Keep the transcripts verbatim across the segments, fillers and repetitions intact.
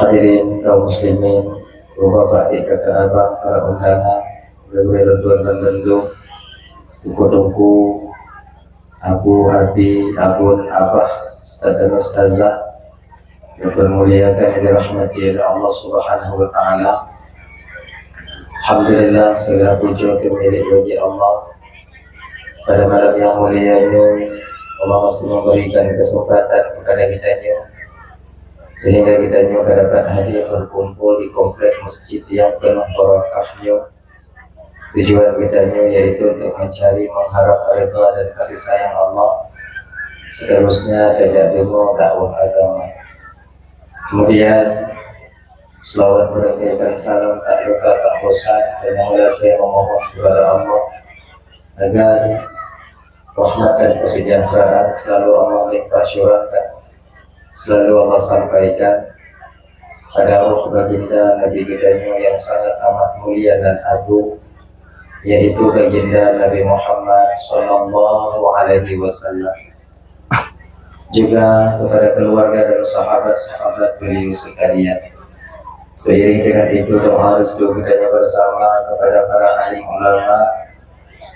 Hadirin kaum muslimin, bapak, adik, kakak, abang, para undangan, gurée-gurée lôn tuan dan lôn tuan, teungku-teungku, abu, abi, abon, abah, ustaz dan ustazah, yang dimuliakan dan dirahmati oleh Allah Subhanahu wa Ta'ala. Alhamdulillah, segala puji dan milik bagi Allah. Pada malam yang mulia ini, Allah masih memberikan kesempatan kepada kita ini, sehingga kita ini dapat hadir berkumpul di komplek masjid yang penuh barakahnya. Tujuan kita ini yaitu untuk mencari, mengharap redha dan kasih sayang Allah, seterusnya tajak deungoe dakwah agama. Kemudian, selawat berkaitan salam tak lupa tak bosan, dan yang lagi memohon kepada Allah agar rahmat dan kesejahteraan selalu Allah limpah curahkan, selalu Allah sampaikan pada roh baginda Nabi geutanyoe yang sangat amat mulia dan agung, yaitu baginda Nabi Muhammad sallallahu alaihi wasallam, juga kepada keluarga dan sahabat-sahabat beliau sekalian. Seiring dengan itu, doa restu geutanyoe bersama kepada para alim ulama,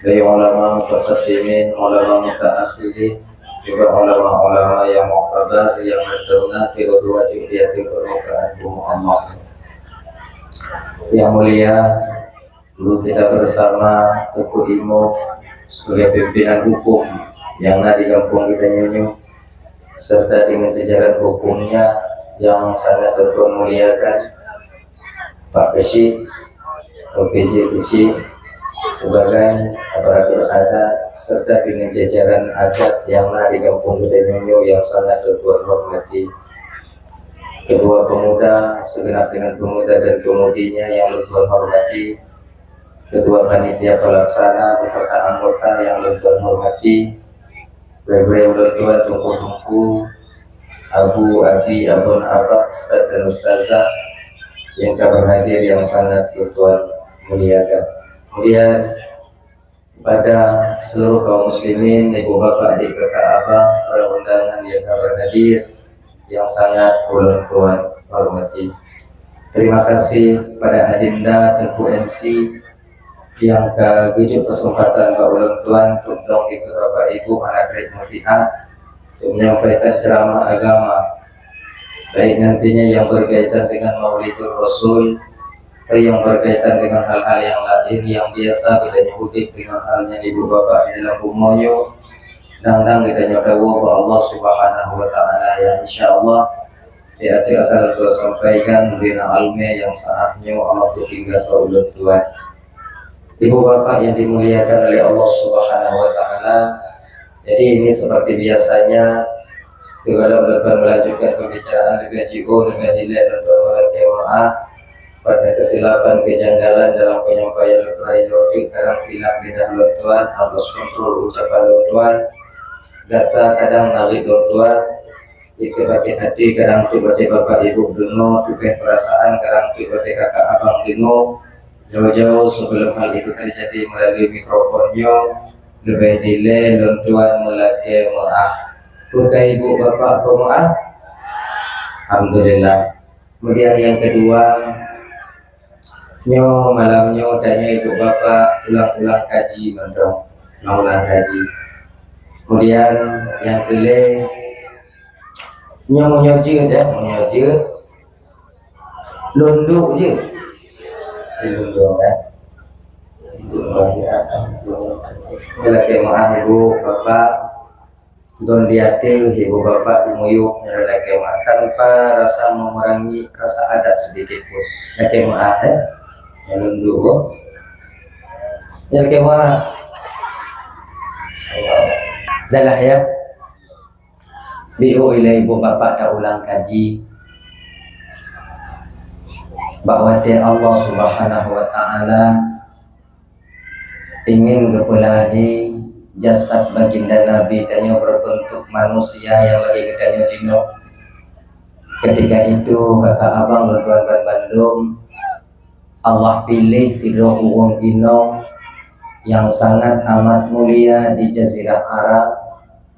baik ulama mutaqaddimin, ulama mutaakhirin, juga ulama-ulama yang mu'tabar yang teruna tiru dua di atas permukaan bumi Allah. Yang mulia, guru kita bersama, Teungku Imum, sebagai pimpinan hukum yang na di gampông kita nyoe, serta dengan jajaran hukumnya yang sangat berpemuliakan, Pak Keuchik, P J Keuchik, sebagai aparatur adat, serta dengan jajaran adat yang na di gampông kita nyoe yang sangat lôn tuan hormati. Ketua pemuda, segenap dengan pemuda dan pemudinya yang lôn tuan hormati, Ketua Panitia Pelaksana beserta anggota yang lôn tuan hormati, gurée-gurée lôn tuan, teungku-teungku, abu, abi, abon, abah, ustaz dan ustazah yang ka berhadir yang sangat lôn tuan muliakan. Kemudian, kepada seluruh kaum muslimin, ibu, bapak, adik, kakak, abang, para undangan yang ka berhadir yang sangat ulôn tuan hormati. Terima kasih kepada Adinda Teungku M C yang ka geujok kesempatan bak ulôn tuan untuk dong dikeue bapak ibu hana treb meusiat untuk menyampaikan ceramah agama, baik nantinya yang berkaitan dengan Maulidur Rasul, atau yang berkaitan dengan hal-hal yang lain yang biasa geutanyoe udeb dengan hal nyan, ibu, bapak, di dalam bumoe nyoe, dan, dan geutanyoe dawa bak Allah Subhanahu wa Ta'ala, yang insya Allah di ateueh akan lôn sampaikan bina almeh yang saat nyoe Allah peusinggah bak ulôn tuan. Ibu, bapak yang dimuliakan oleh Allah Subhanahu wa Ta'ala, jadi ini seperti biasanya, sebelum lôn tuan melanjutkan pembicaraan, leubeh jiôh, leubeh dilée lôn tuan meulakée meu'ah pada kesilapan, kejanggalan dalam penyampaian lôn tuan nyoe, kadang silap lidah lôn tuan, habus kontrol ucapan lôn tuan, gasa kadang narit lôn tuan, jika sakét até kadang teuk watée bapak ibu deungoe, teupeh peurasaan kadang teuk watée kakak abang deungoe. Jauh-jauh sebelum hal itu terjadi melalui mikrofon nyoe, leubeh dilée lôn tuan meulakée meu'ah. Peu ka ibu bapak peumeu'ah? Alhamdulillah. Kemudian yang kedua, nyoe malam nyoe tanyoe ibu bapak ulang-ulang kaji mantong, ulang-ulang kaji. Kemudian yang keulhèe, nyoe meunyoe jeuet, ya, meunyoe jeuet, lôn duek jeuet. Lôn duek, ya. Lôn duek, ya. Lakèe meu'ah ibu bapak, lôn di ateueh ibu bapak di miyueb nyoe, lakèe meu'ah, tanpa rasa mengurangi rasa adat sedikit pun. Lakèe meu'ah, ya. Lôn duek. Lakèe meu'ah. Dah lah, ya. Beu ilèe ibu bapak taulang kaji bak watèe Allah Subhanahu wa Ta'ala ingin geupeulahé jasad baginda Nabi tanyoe berbentuk manusia nyang lagèe geutanyoe jinoe. Ketika itu, kakak abang lôn tuan ban bandum, Allah piléh sidroe ureueng inong nyang sangat amat mulia di Jazirah Arab,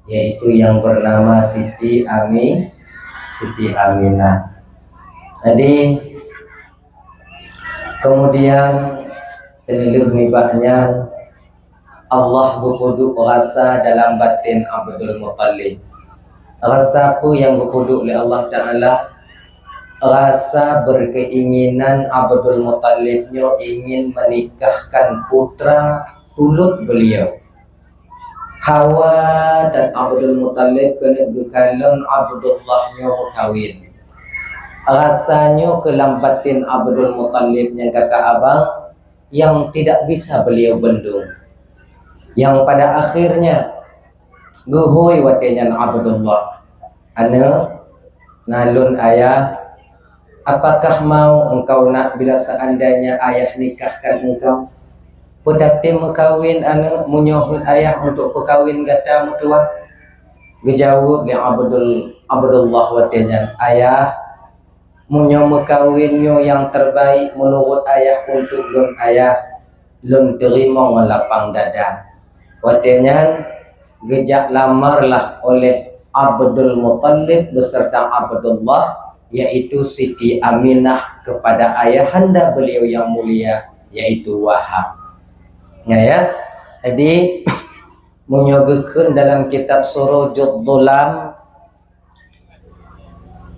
yaitu nyang bernama Siti Ami-, Siti Aminah. Jadi, kemudian, teuleuh nibak nyan, Allah geupeuduek rasa dalam batin Abdul Muttalib. Rasa peue nyang geupeuduek lé Allah Ta'ala? Rasa berkeinginan Abdul Muttalib nyoe ingin menikahkan putra tulot beliau. Hawa dan Abdul Muttalib keuneuk geukalon Abdullah nyoe meukawen. Rasa nyoe keu lam batin Abdul Muttalib nyang kakak abang, yang tidak bisa beliau bendung. Yang pada akhirnya, geuhôi watée nyan Abdullah, "Aneuk, na lôn ayah, apakah mau engkau nak bila seandainya ayah nikahkan engkau?" "Peue tatem meukawen, aneuk, meunyoe heuet ayah untuk peukawen gata meutuwah?" Geujaweueb lé Abdul, Abdullah watée nyan, "Ayah, meunyoe meukawen nyoe nyang terbaik meunurot ayah untuk lôn ayah, lôn teurimong ngon lapang dada." Watée nyan, geujak lamarlah oleh Abdul Muttalib beserta Abdullah, yaitu Siti Aminah, kepada ayahanda beliau yang mulia, yaitu Wahab. Ya, ya. Jadi, meunyoe geukheun dalam kitab Surujud Dhulam,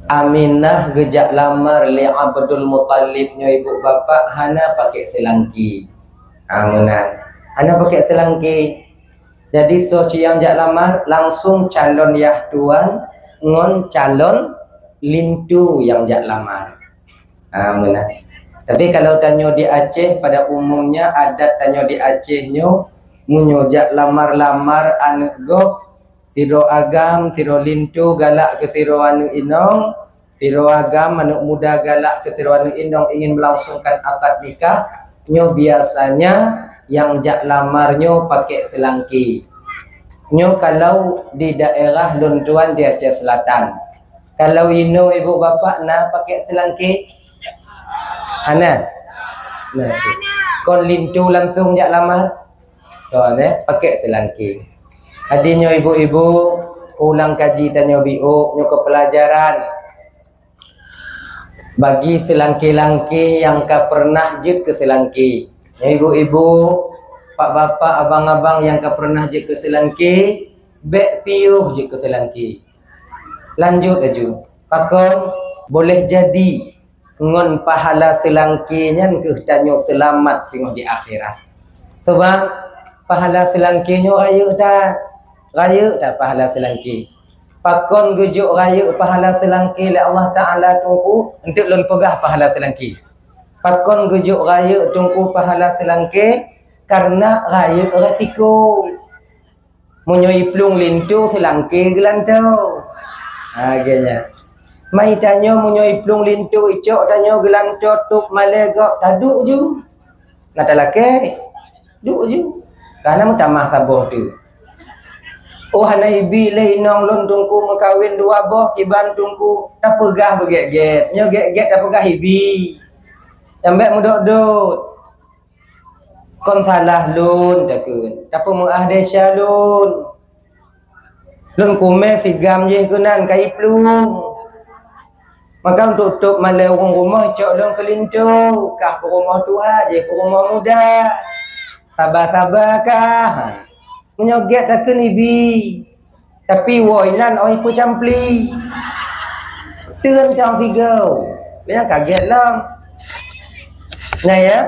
Aminah geujak lamar lé Abdul Muttalib nyoe ibu bapak hana pakai seulangki. Ha, meunan. Hana pakai seulangki. Jadi, soe cit nyang jak lamar, langsung calon yah tuan ngon calon linto nyang jak lamar. Ha, meunan. Tapi kalau tanyoe di Aceh, pada umumnya adat tanyoe di Aceh nyoe, meunyoe jak lamar-lamar aneuk gob, sidroe agam, sidroe linto galak keu sidroe aneuk inong, sidroe agam, aneuk muda galak keu sidroe aneuk inong ingin melangsungkan akad nikah, nyoe biasanya nyang jak lamar nyoe pakai seulangki. Nyoe kalau di daerah lôn tuan di Aceh Selatan. Kalau inoe ibu bapak na pakai seulangki? Hana? Nah, kon linto langsung jak lamar? Kon, eh, pakai seulangki. Jadi nyoe ibu-ibu, ulang kaji tanyoe biôk, nyoe keu pelajaran bagi seulangki-langki nyang ka pernah jeuet keu seulangki. Nyoe ibu-ibu, pak-bapak, abang-abang nyang ka pernah jeuet keu seulangki, bék piôh jeuet keu seulangki. Lanjut laju. Pakon? Boleh jadi ngon pahala seulangki nyan keuh tanyoe seulamat singoh di akhirat. Sabab pahala seulangki nyoe rayeuk that. Rayeuk that pahala seulangki. Pakon geujok rayeuk pahala seulangki lé Allah Ta'ala Teungku? Enteuk lôn peugah pahala seulangki. Pakon geujok rayeuk Teungku pahala seulangki? Karena rayeuk resiko. Meunyoe iplueng linto, seulangki geulanto. Ha, geuh nyan. Mai tanyoe meunyoe iplueng linto, icok tanyoe geulanto, tôb malée gob, taduek ju. Na talakée, duek ju. Ka na meutamah saboh teuk. Oh, hana ibi lé inong lôn Teungku meukawen dua boh, kiban Teungku, tapeugah beugét-gét. Nyoe gét-gét tapeugah ibi. Nyang bék meudot-dot. Kon salah lôn, takheun, tapeumeu'ah desya lôn. Lôn kumé sigam jih keunan ka iplueng. Maka untuk tôb malée ureuëng rumoh, cok lôn keu linto, kah peurumoh tuha jih peurumoh muda. Saba-saba kah. Meunyoe gét takheun ibi. Tapi woe inan oi peucampli. Teun tang sigoe. Nyang kaget lom. Nah ya.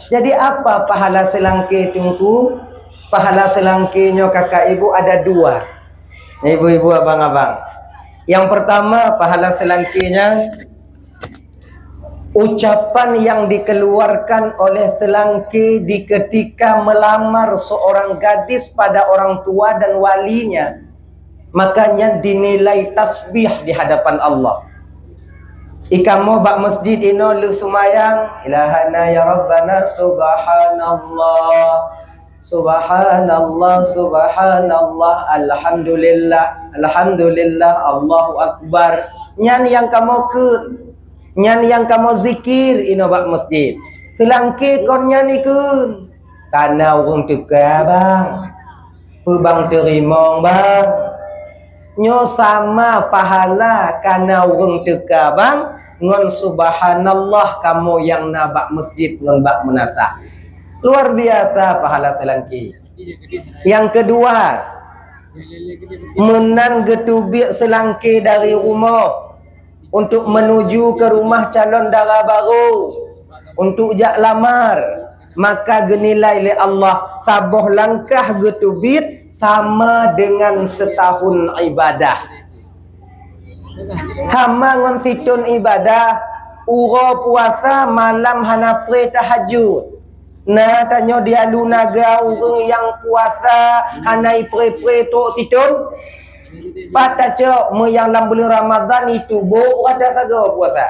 Jadi apa pahala seulangki Teungku? Pahala seulangki nyoe kakak ibu ada dua. Ibu-ibu, abang-abang. Yang pertama, pahala seulangki nyan ucapan yang dikeluarkan oleh seulangki di ketika melamar seorang gadis pada orang tua dan walinya, maka nyan dinilai tasbih di hadapan Allah. Ikamoe bak masjid inoe lheueh seumayang, ilahana ya Rabbana, subhanallah, subhanallah, subhanallah, alhamdulillah, alhamdulillah, Allahu Akbar. Nyan nyang kamoe kheun. Nyan nyang kamoe zikir inoe bak masjid. Seulangki kon nyan ikheun. Kana ureuëng teuka, bang. Peue bang teurimong, bang? Nyoe sama pahala kana ureuëng teuka, bang, ngon subhanallah kamoe nyang na bak masjid ngon bak meunasah. Luar biasa pahala seulangké. Nyang keudua, meunan geuteubiet seulangké dari rumoh untuk menuju ke rumah calon dara barô untuk jak lamar, maka geunilai lé Allah saboh langkah geuteubiet sama dengan setahun ibadah. Sama ngon sithon ibadah, uroe puasa malam hana pré tahajud. Na tanyoe di Alu Naga ureuëng nyang puasa hana ipré-pré trok sithon? Pat tacok meunyo nyang lam buleuen Ramadhan itu bôk rata sagoe puasa.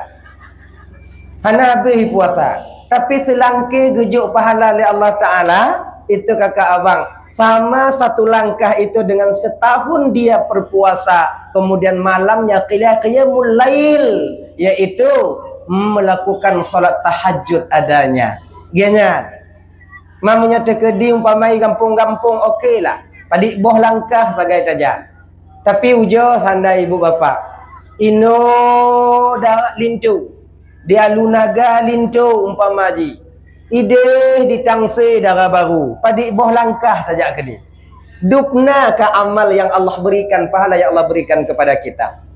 Hana habéh puasa. Tapi seulangké geujok pahala lé Allah Ta'ala, itu kakak abang. Sama satu langkah itu dengan setahun dia berpuasa, kemudian malamnya qila-, qiyamul lail, yaitu melakukan salat tahajud adanya. Geuhnyan. Meunyoe teukeudi umpamai gampông-gampông, oke lah. Padit boh langkah sagai tajak. Tapi ujoe sandai ibu bapak, inoe da linto, di Alu Naga linto umpama jih, idéh di Tangse dara barô, padit boh langkah tajak keudéh. Dubna ka amal yang Allah berikan, pahala yang Allah berikan kepada kita.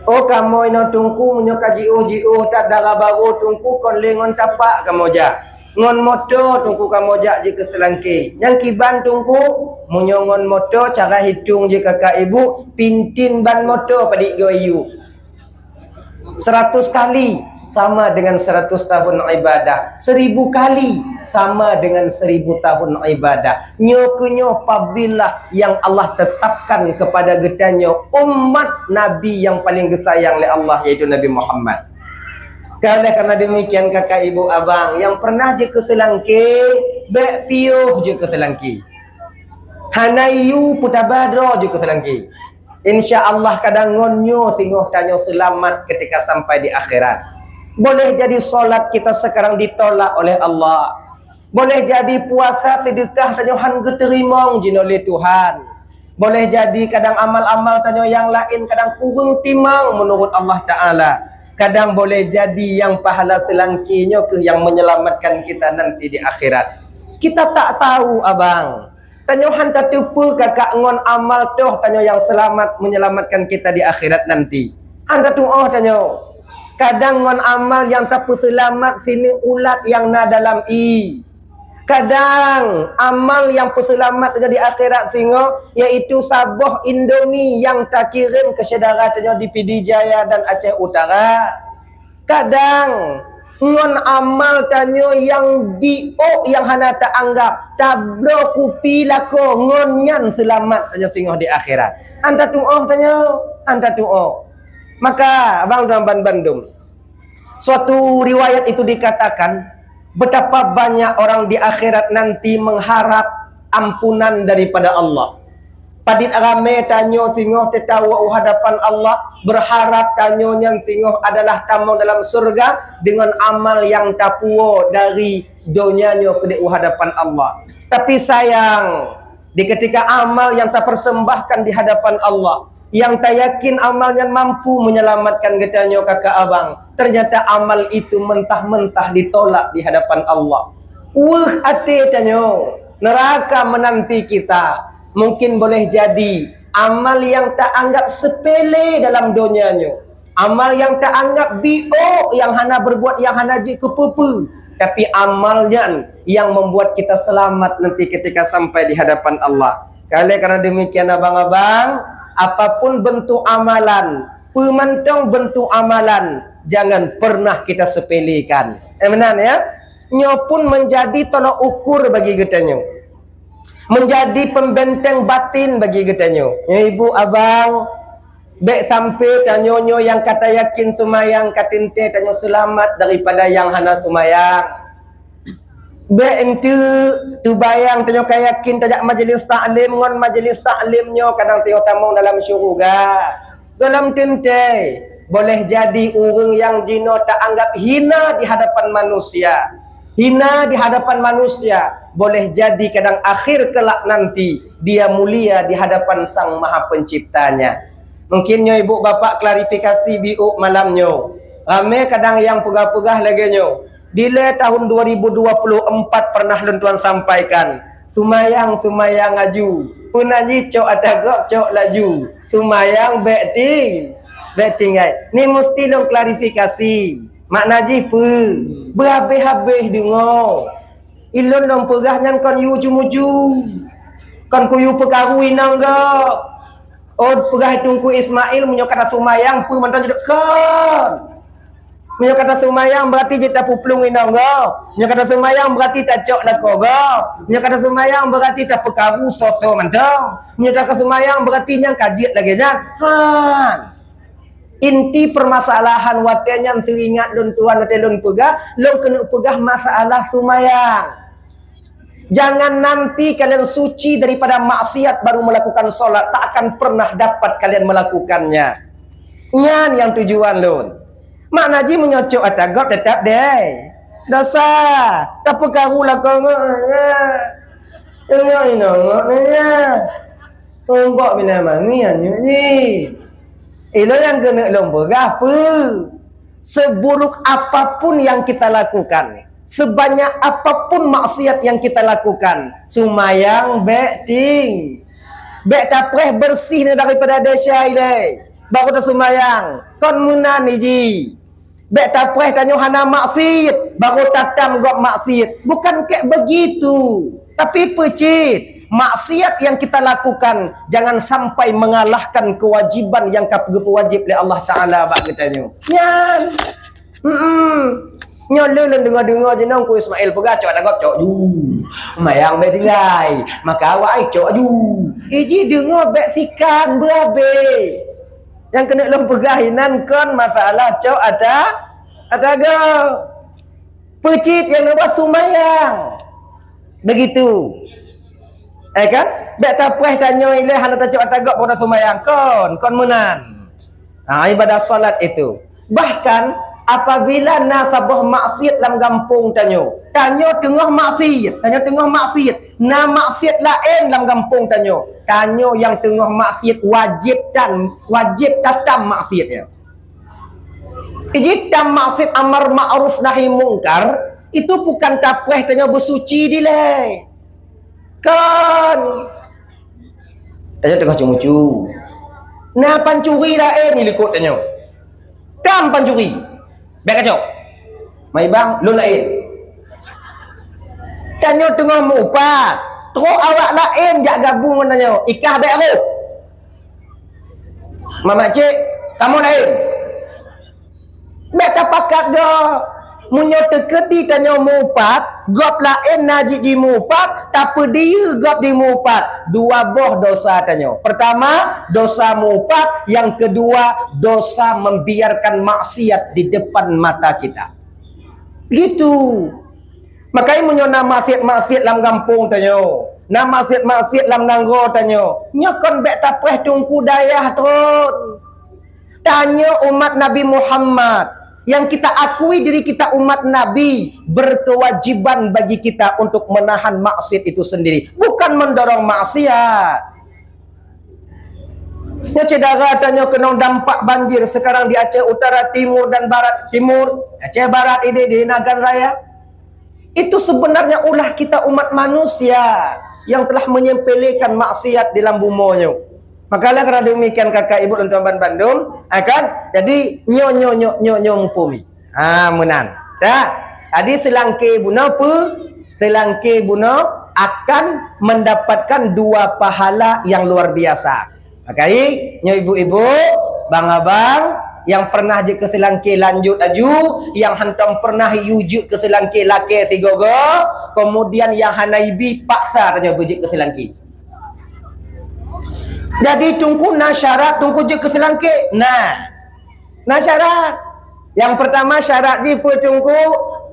Oh, kamoe inoe Teungku, meunyoe ka jiôh-jiôh that dara barô Teungku, kon lé ngon tapak kamoe jak. Ngon moto Teungku kamoe jak jikeu seulangké. Nyang kiban Teungku, meunyoe ngon moto cara hitong jih kakak ibu, pintin ban moto padit goe yue. Seratus kali sama dengan seratus tahun ibadah. Seribu kali sama dengan seribu tahun ibadah. Nyoe keuh nyoe fadilah yang Allah tetapkan kepada geutanyoe umat Nabi yang paling geusayang lé Allah, yaitu Nabi Muhammad. Oleh karena demikian, kakak, ibu, abang, nyang pernah jikeu seulangké, bék piôh jikeu seulangké. Hana yue peutaba droe jikeu seulangké. Insya Allah, kadang ngon nyoe singoh tanyoe seulamat ketika sampai di akhirat. Boleh jadi solat kita sekarang ditolak oleh Allah. Boleh jadi puasa, seudeukah tanyoe han geuteurimong jinoe lé Tuhan. Boleh jadi kadang amal-amal tanyoe nyang laén kadang kureueng timang meunurot Allah Ta'ala. Kadang boleh jadi nyang pahala seulangké nyoe keuh nyang menyelamatkan kita nanti di akhirat. Kita tak tahu, abang. Tanyoe han tateupeue kakak ngon amal toh tanyoe nyang seulamat menyelamatkan kita di akhirat nanti. Han tatuoh tanyoe. Kadang ngon amal nyang tapeuseulamat sineuk ulat nyang na dalam ié. Kadang amal nyang peuseulamat tanyoe di akhirat singoh, yaitu saboh Indomie nyang takirém keu syedara tanyoe di Pidie Jaya dan Aceh Utara. Kadang ngon amal tanyoe nyang biôk nyang hana taanggap, tabloe kupi lakoe, ngon nyan seulamat tanyoe singoh di akhirat. Han tatuoh tanyoe, han tatuoh. Maka, abang tuan ban bandum, suatu riwayat itu dikatakan, betapa banyak orang di akhirat nanti mengharap ampunan daripada Allah. Padit ramé tanyoe singoh teutawoe u hadapan Allah, berharap tanyoe nyan singoh adalah tamong dalam syurga deungon amal nyang tapuwoe dari donya nyoe keudéh u hadapan Allah. Tapi sayang, di ketika amal nyang tapersembahkan di hadapan Allah, nyang tayakin amal nyan mampu menyelamatkan geutanyoe kakak abang, ternyata amal itu mentah-mentah ditolak di hadapan Allah. Weueh até tanyoe, neraka menanti kita. Mungkin boleh jadi amal nyang taanggap sepele dalam donya nyoe, amal nyang taanggap biôk, nyang hana berbuat, nyang hana jeuet keu peue-peue, tapi amal nyan nyang membuat kita selamat nanti ketika sampai di hadapan Allah. Oleh karena demikian, abang-abang, apapun bentuk amalan, peumantong bentuk amalan, jangan pernah kita sepelekan. Eh, meunan ya. Nyoe pun menjadi tolok ukur bagi geutanyoe. Menjadi pembenteng batin bagi geutanyoe. Ya, ibu, abang, bék sampai tanyoe nyoe nyang ka tayakin seumayang ka teuntée tanyoe seulamat daripada nyang hana seumayang. Bék enteuk teubayang tanyoe ka yakin tajak majlis taklim ngon majlis taklim nyoe kadang tanyoe tamong dalam syeuruga. Gohlom teuntée, boleh jadi ureuëng nyang jinoe taanggap hina di hadapan manusia. Hina di hadapan manusia, boleh jadi kadang akhir kelak nanti dia mulia di hadapan Sang Maha Penciptanya. Mungkin nyoe ibu bapak klarifikasi biôk malam nyoe. Ramé kadang nyang peugah-peugah lagée nyoe. Dilée tahun dua ribu dua puluh empat pernah lôn tuan sampaikan, "Seumayang, seumayang aju. Peue nan jih cok ata gob, cok laju. Seumayang bék ting-, bék tinggai." Ni musti lôn klarifikasi. Makna jih peue? Beuhabéh-habéh deungoe. Ilôn lôn peugah nyan kon yue uju-muju. Kon kuyue peukaru inong gob. Oh, peugah Teungku Ismail, meunyoe ka taseumayang, peue mantong jeuet kon. Meunyoe ka taseumayang, berarti jeuet tapeuplueng inong gob. Meunyoe ka taseumayang, berarti tacok lakoe gob. Meunyoe ka taseumayang, berarti tapeukaru soe-soe mantong. Meunyoe ka taseumayang, berarti nyang ka jeuet lagée nyan. Han. Inti permasalahan watée nyan seuingat lôn tuan watée lôn peugah, lôn keuneuk peugah masalah seumayang. Jangan nanti kalian suci daripada maksiat baru melakukan sholat, tak akan pernah dapat kalian melakukannya. Nyan nyang tujuan lôn. Makna jih meunyoe cok ata gob teutap deh. Dosa. Tapeukaru lakoe ngon nyan. Ingat inong ngon nyan. Umbok bina mangi anyut jih. Ilôn nyang keuneuk lôn peugah peue? Seburuk apapun yang kita lakukan, sebanyak apapun maksiat yang kita lakukan, seumayang bék ting-, bék tapreh bersih na daripada desya ilée. Baru taseumayang, kon meunan iji. Bék tapreh tanyoe hana maksiat, baru tatam gob maksiat. Bukan kek begitu. Tapi peucit, maksiat yang kita lakukan jangan sampai mengalahkan kewajiban yang ka geupeuwajib lé Allah Taala bak geutanyoe. Nyan. Hmm. Nyoe lé lôn deungoe-deungoe jinoe Teungku Ismail peugah cok ata gob cok ju. Mayang bék tinggai. Maka awak ai cok ju. Iji deungoe bék sikan beuhabéh. Nyang keuneuk lôn peugah inan kon masalah cok ata, ata gob. Peucit nyang neuba seumayang. Begitu. Eh kan? Bék tapreh tanyoe ilée hana tacok ata gob baru taseumayang. Kon, kon meunan. Ha, ibadah salat itu. Bahkan apabila na saboh maksiat lam gampông tanyoe, tanyoe teungoh maksiat, tanyoe teungoh maksiat, na maksiat laén lam gampông tanyoe, tanyoe nyang teungoh maksiat wajéb tan, wajéb tatam maksiat nyan. Iji tam maksiat amar ma'ruf nahi mungkar, itu bukan tapreh tanyoe beusuci dilée. Kon. Tanyoe teungoh cu-mucu. Na pancuri laén di likot tanyoe. Tam pancuri. Bék kacok. Mai bang, lôn laén. Tanyoe teungoh meuupat. Trok awak laén jak gabung ngon tanyoe. Ikah bék roh. Mamak cik, kamoe laén. Bék tapakat gob. Meunyoe teukeudi tanyoe meuupat, gob laén na jih jimeuupat, tapeudiyeu gob jimeuupat, dua boh dosa tanyoe. Pertama, dosa meuupat, yang kedua, dosa membiarkan maksiat di depan mata kita. Gitu. Makanya meunyoe na maksiat-maksiat lam gampông tanyoe, na maksiat-maksiat lam nanggroe tanyoe, nyoe kon bék tapreh teungku dayah tron. Tanyoe umat Nabi Muhammad, yang kita akui diri kita umat Nabi, berkewajiban bagi kita untuk menahan maksiat itu sendiri, bukan mendorong maksiat. Nyoe syedara tanyoe keunong dampak banjir sekarang di Aceh Utara, Timur dan Barat, Timur, Aceh Barat ini di Nagan Raya. Itu sebenarnya ulah kita umat manusia yang telah menyepelekan maksiat di lam bumoe nyoe. Maka lah karena demikian kakak ibu dan tuan bandum, akan jadi nyo nyo nyo nyo nyo mumpumi. Ha, meunan. Dah. Jadi seulangké bunoe pe, seulangké bunoe akan mendapatkan dua pahala yang luar biasa. Makajih, nyoe ibu-ibu, bang-abang, nyang pernah jeuet keu seulangké lanjut aju, nyang hantom pernah yue jeuet keu seulangké lakée sigoe-goe, kemudian nyang hana ibi paksa tanyoe beujeuet keu seulangké. Jadi teungku na syarat teungku jeuet keu seulangké? Nah. Na syarat. Nyang pertama syarat jih peue teungku?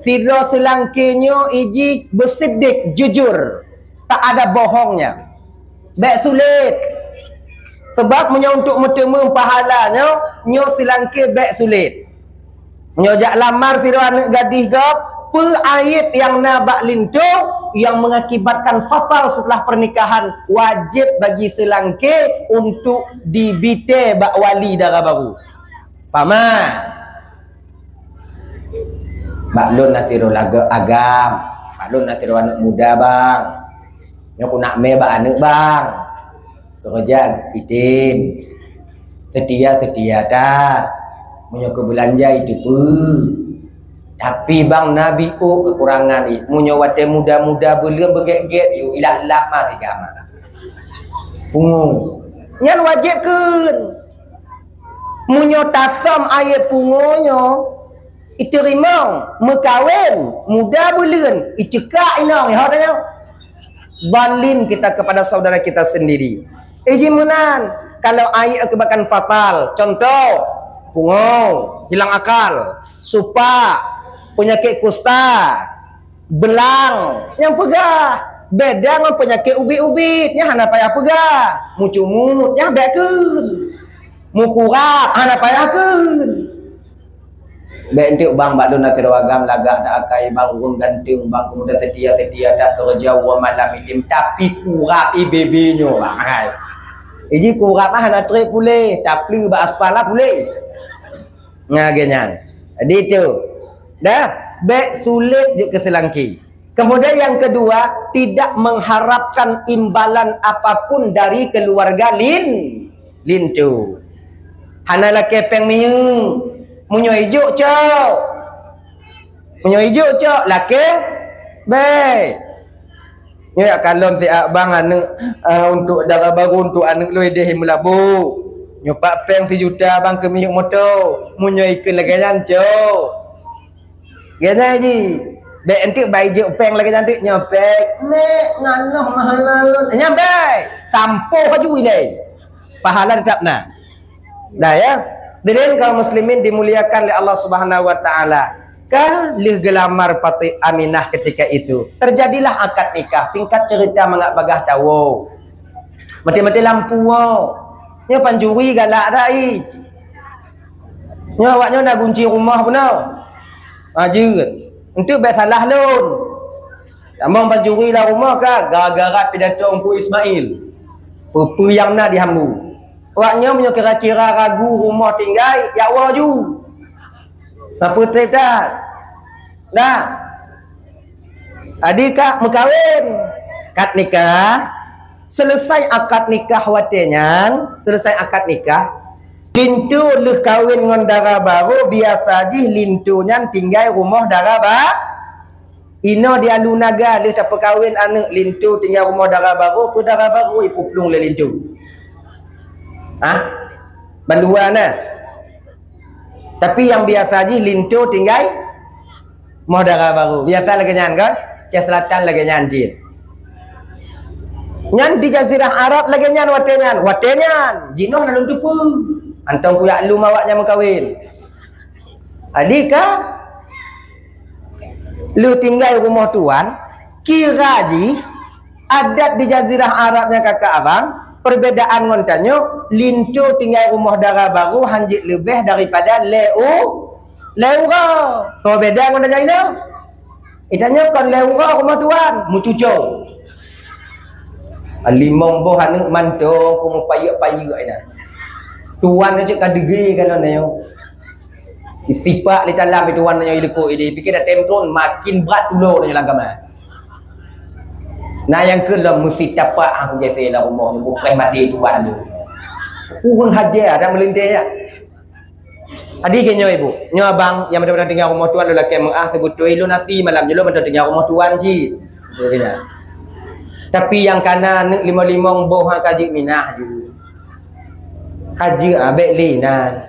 Sidroe seulangké nyoe ijih beusidek, jujur. Tak ada bohongnya. Bék sulet. Sebab meunyoe untuk meuteumé pahala nyoe, nyoe seulangké bék sulet. Nyoe jak lamar sidroe aneuk gadih gob, peue aib nyang na bak linto nyang mengakibatkan fatal setelah pernikahan, wajib bagi seulangké untuk dibité bak wali dara baru. Paham? Bak lôn na sidroe lagak agam, bak lôn na sidroe aneuk muda bang. Nyoe ku nak mé bak aneuk bang. Keureuja item. Seutia-seutia that. Meunyoe keu beulanja iteupeue. Tapi bang na biôh keukurangan i. Meunyoe watée muda-muda beuleueng beugét-gét yôh ilak-lak ma sigama. Pungo. Nyan wajéb kheun. Meunyoe tasöm ayé pungo nyoe, iteurimong, meukawen, muda buleuen, iceukak inong, ho tanyoe. Zalim kita kepada saudara kita sendiri. Iji meunan, kalau ayé akibatkan fatal, contoh, pungo, hilang akal, supak, penyakit kusta, belang, nyang peugah. Beda ngon penyakit ubit-ubit, nyan hana payah peugah. Mucumut, nyan bék kheun. Mukurap, hana payah kheun. Bék enteuk bang, bak lôn na sidroe agam lagak that akai bang, ureuëng ganteng bang, keumudian seutia-seutia that keureuja uroe malam item, tapi kurap i bebe nyoe bang. Hai. Iji kurap ah hana trép puléh, tapleue bak aspal lah puléh. Nyan lagée nyan. Jadi itu. Dah, bék sulet jeuet keu seulangki. Kemudian yang kedua, tidak mengharapkan imbalan apapun dari keluarga lin, linto. Hana lakée péng minyeuk. Meunyoe ijok cok. Meunyoe ijok cok, lakée bék. Nyoe yak kalon siat bang aneuk, eh, untuk dara barô untuk aneuk lôn ideh i Meulaboh. Nyoe pat péng sijuta bang keu minyeuk moto. Meunyoe ikheun lagée nyan cok. Geuhnyan ji, bék enteuk bai jok péng lagée nyan teuk nyoe péng. Mek nganoh mahala lôn. Nyan bék. Sampoh laju ilée. Pahala tetap na. Dah ya. Hadirin kaum muslimin dimuliakan oleh Allah Subhanahu wa taala. Ka lheueh geulamar Fatimah Aminah ketika itu, terjadilah akad nikah. Singkat cerita mangat bagah tawoe. Maté-maté lampu woe. Nyoe pancuri galak dak i. Nyoe awak nyoe na gunci rumoh bunoe. Ha jeuet. Enteuk bék salah lôn. Tamong pancuri lam rumoh ka gara-gara pidato Teungku Ismail. Peue-peue nyang na di Hambu. Awak nyoe meunyoe kira-kira ragu rumoh tinggai, jak woe ju. Peue trép that. Nah. Adi ka meukawen. Akad nikah. Selesai akad nikah watée nyan, selesai akad nikah, linto lheueh kawen ngon dara barô, biasa jih linto nyan tinggai rumoh dara ba-, inoe di Alu Naga lheueh tapeukawen aneuk linto tinggai rumoh dara barô, peue dara barô ipeuplueng lé linto. Hah? Bandua na. Tapi nyang biasa jih linto tinggai moh dara barô. Biasa lagée nyan kan? Aceh Selatan lagée nyan jih. Nyan di Jazirah Arab lagée nyan watée nyan. Watée nyan. Jinoe na lôn teupeue. Mantong kuyak lom awak nyan meukawen. Adi ka lheueh tinggai rumoh tuan, kira jih adat di Jazirah Arab nyang kakak abang, perbedaan ngon tanyoe, linto tinggai rumoh dara barô hanjeuet leubeh daripada lhée u-, lhée uroe. Kon beda ngon tanyoe inoe. Di tanyoe kon lhée uroe rumoh tuan, meucuco. Limong boh aneuk mantong ku meupayeuek-payeuek inan. Tuan nyoe cit ka deugé kan nyoe. Sipak lé talam itu wan nyoe ilikot ini, pikir dah tem tron makin brat tulo nyoe lam kamar. Nah nyang keu lom meusi tapak aku gesé lam rumoh nyoe bukai mati tuan tu. Ureuëng haja ada meulinteh ya. Adi ke nyoe ibu, nyoe abang yang pada-pada tinggai rumoh tuan lelaki meuah sebetul ilun nasi malam jelo pada tinggai rumoh tuan cit. Tapi yang kana neuk limong-limong boh ha kaji minah ju. Kaji abek li nan.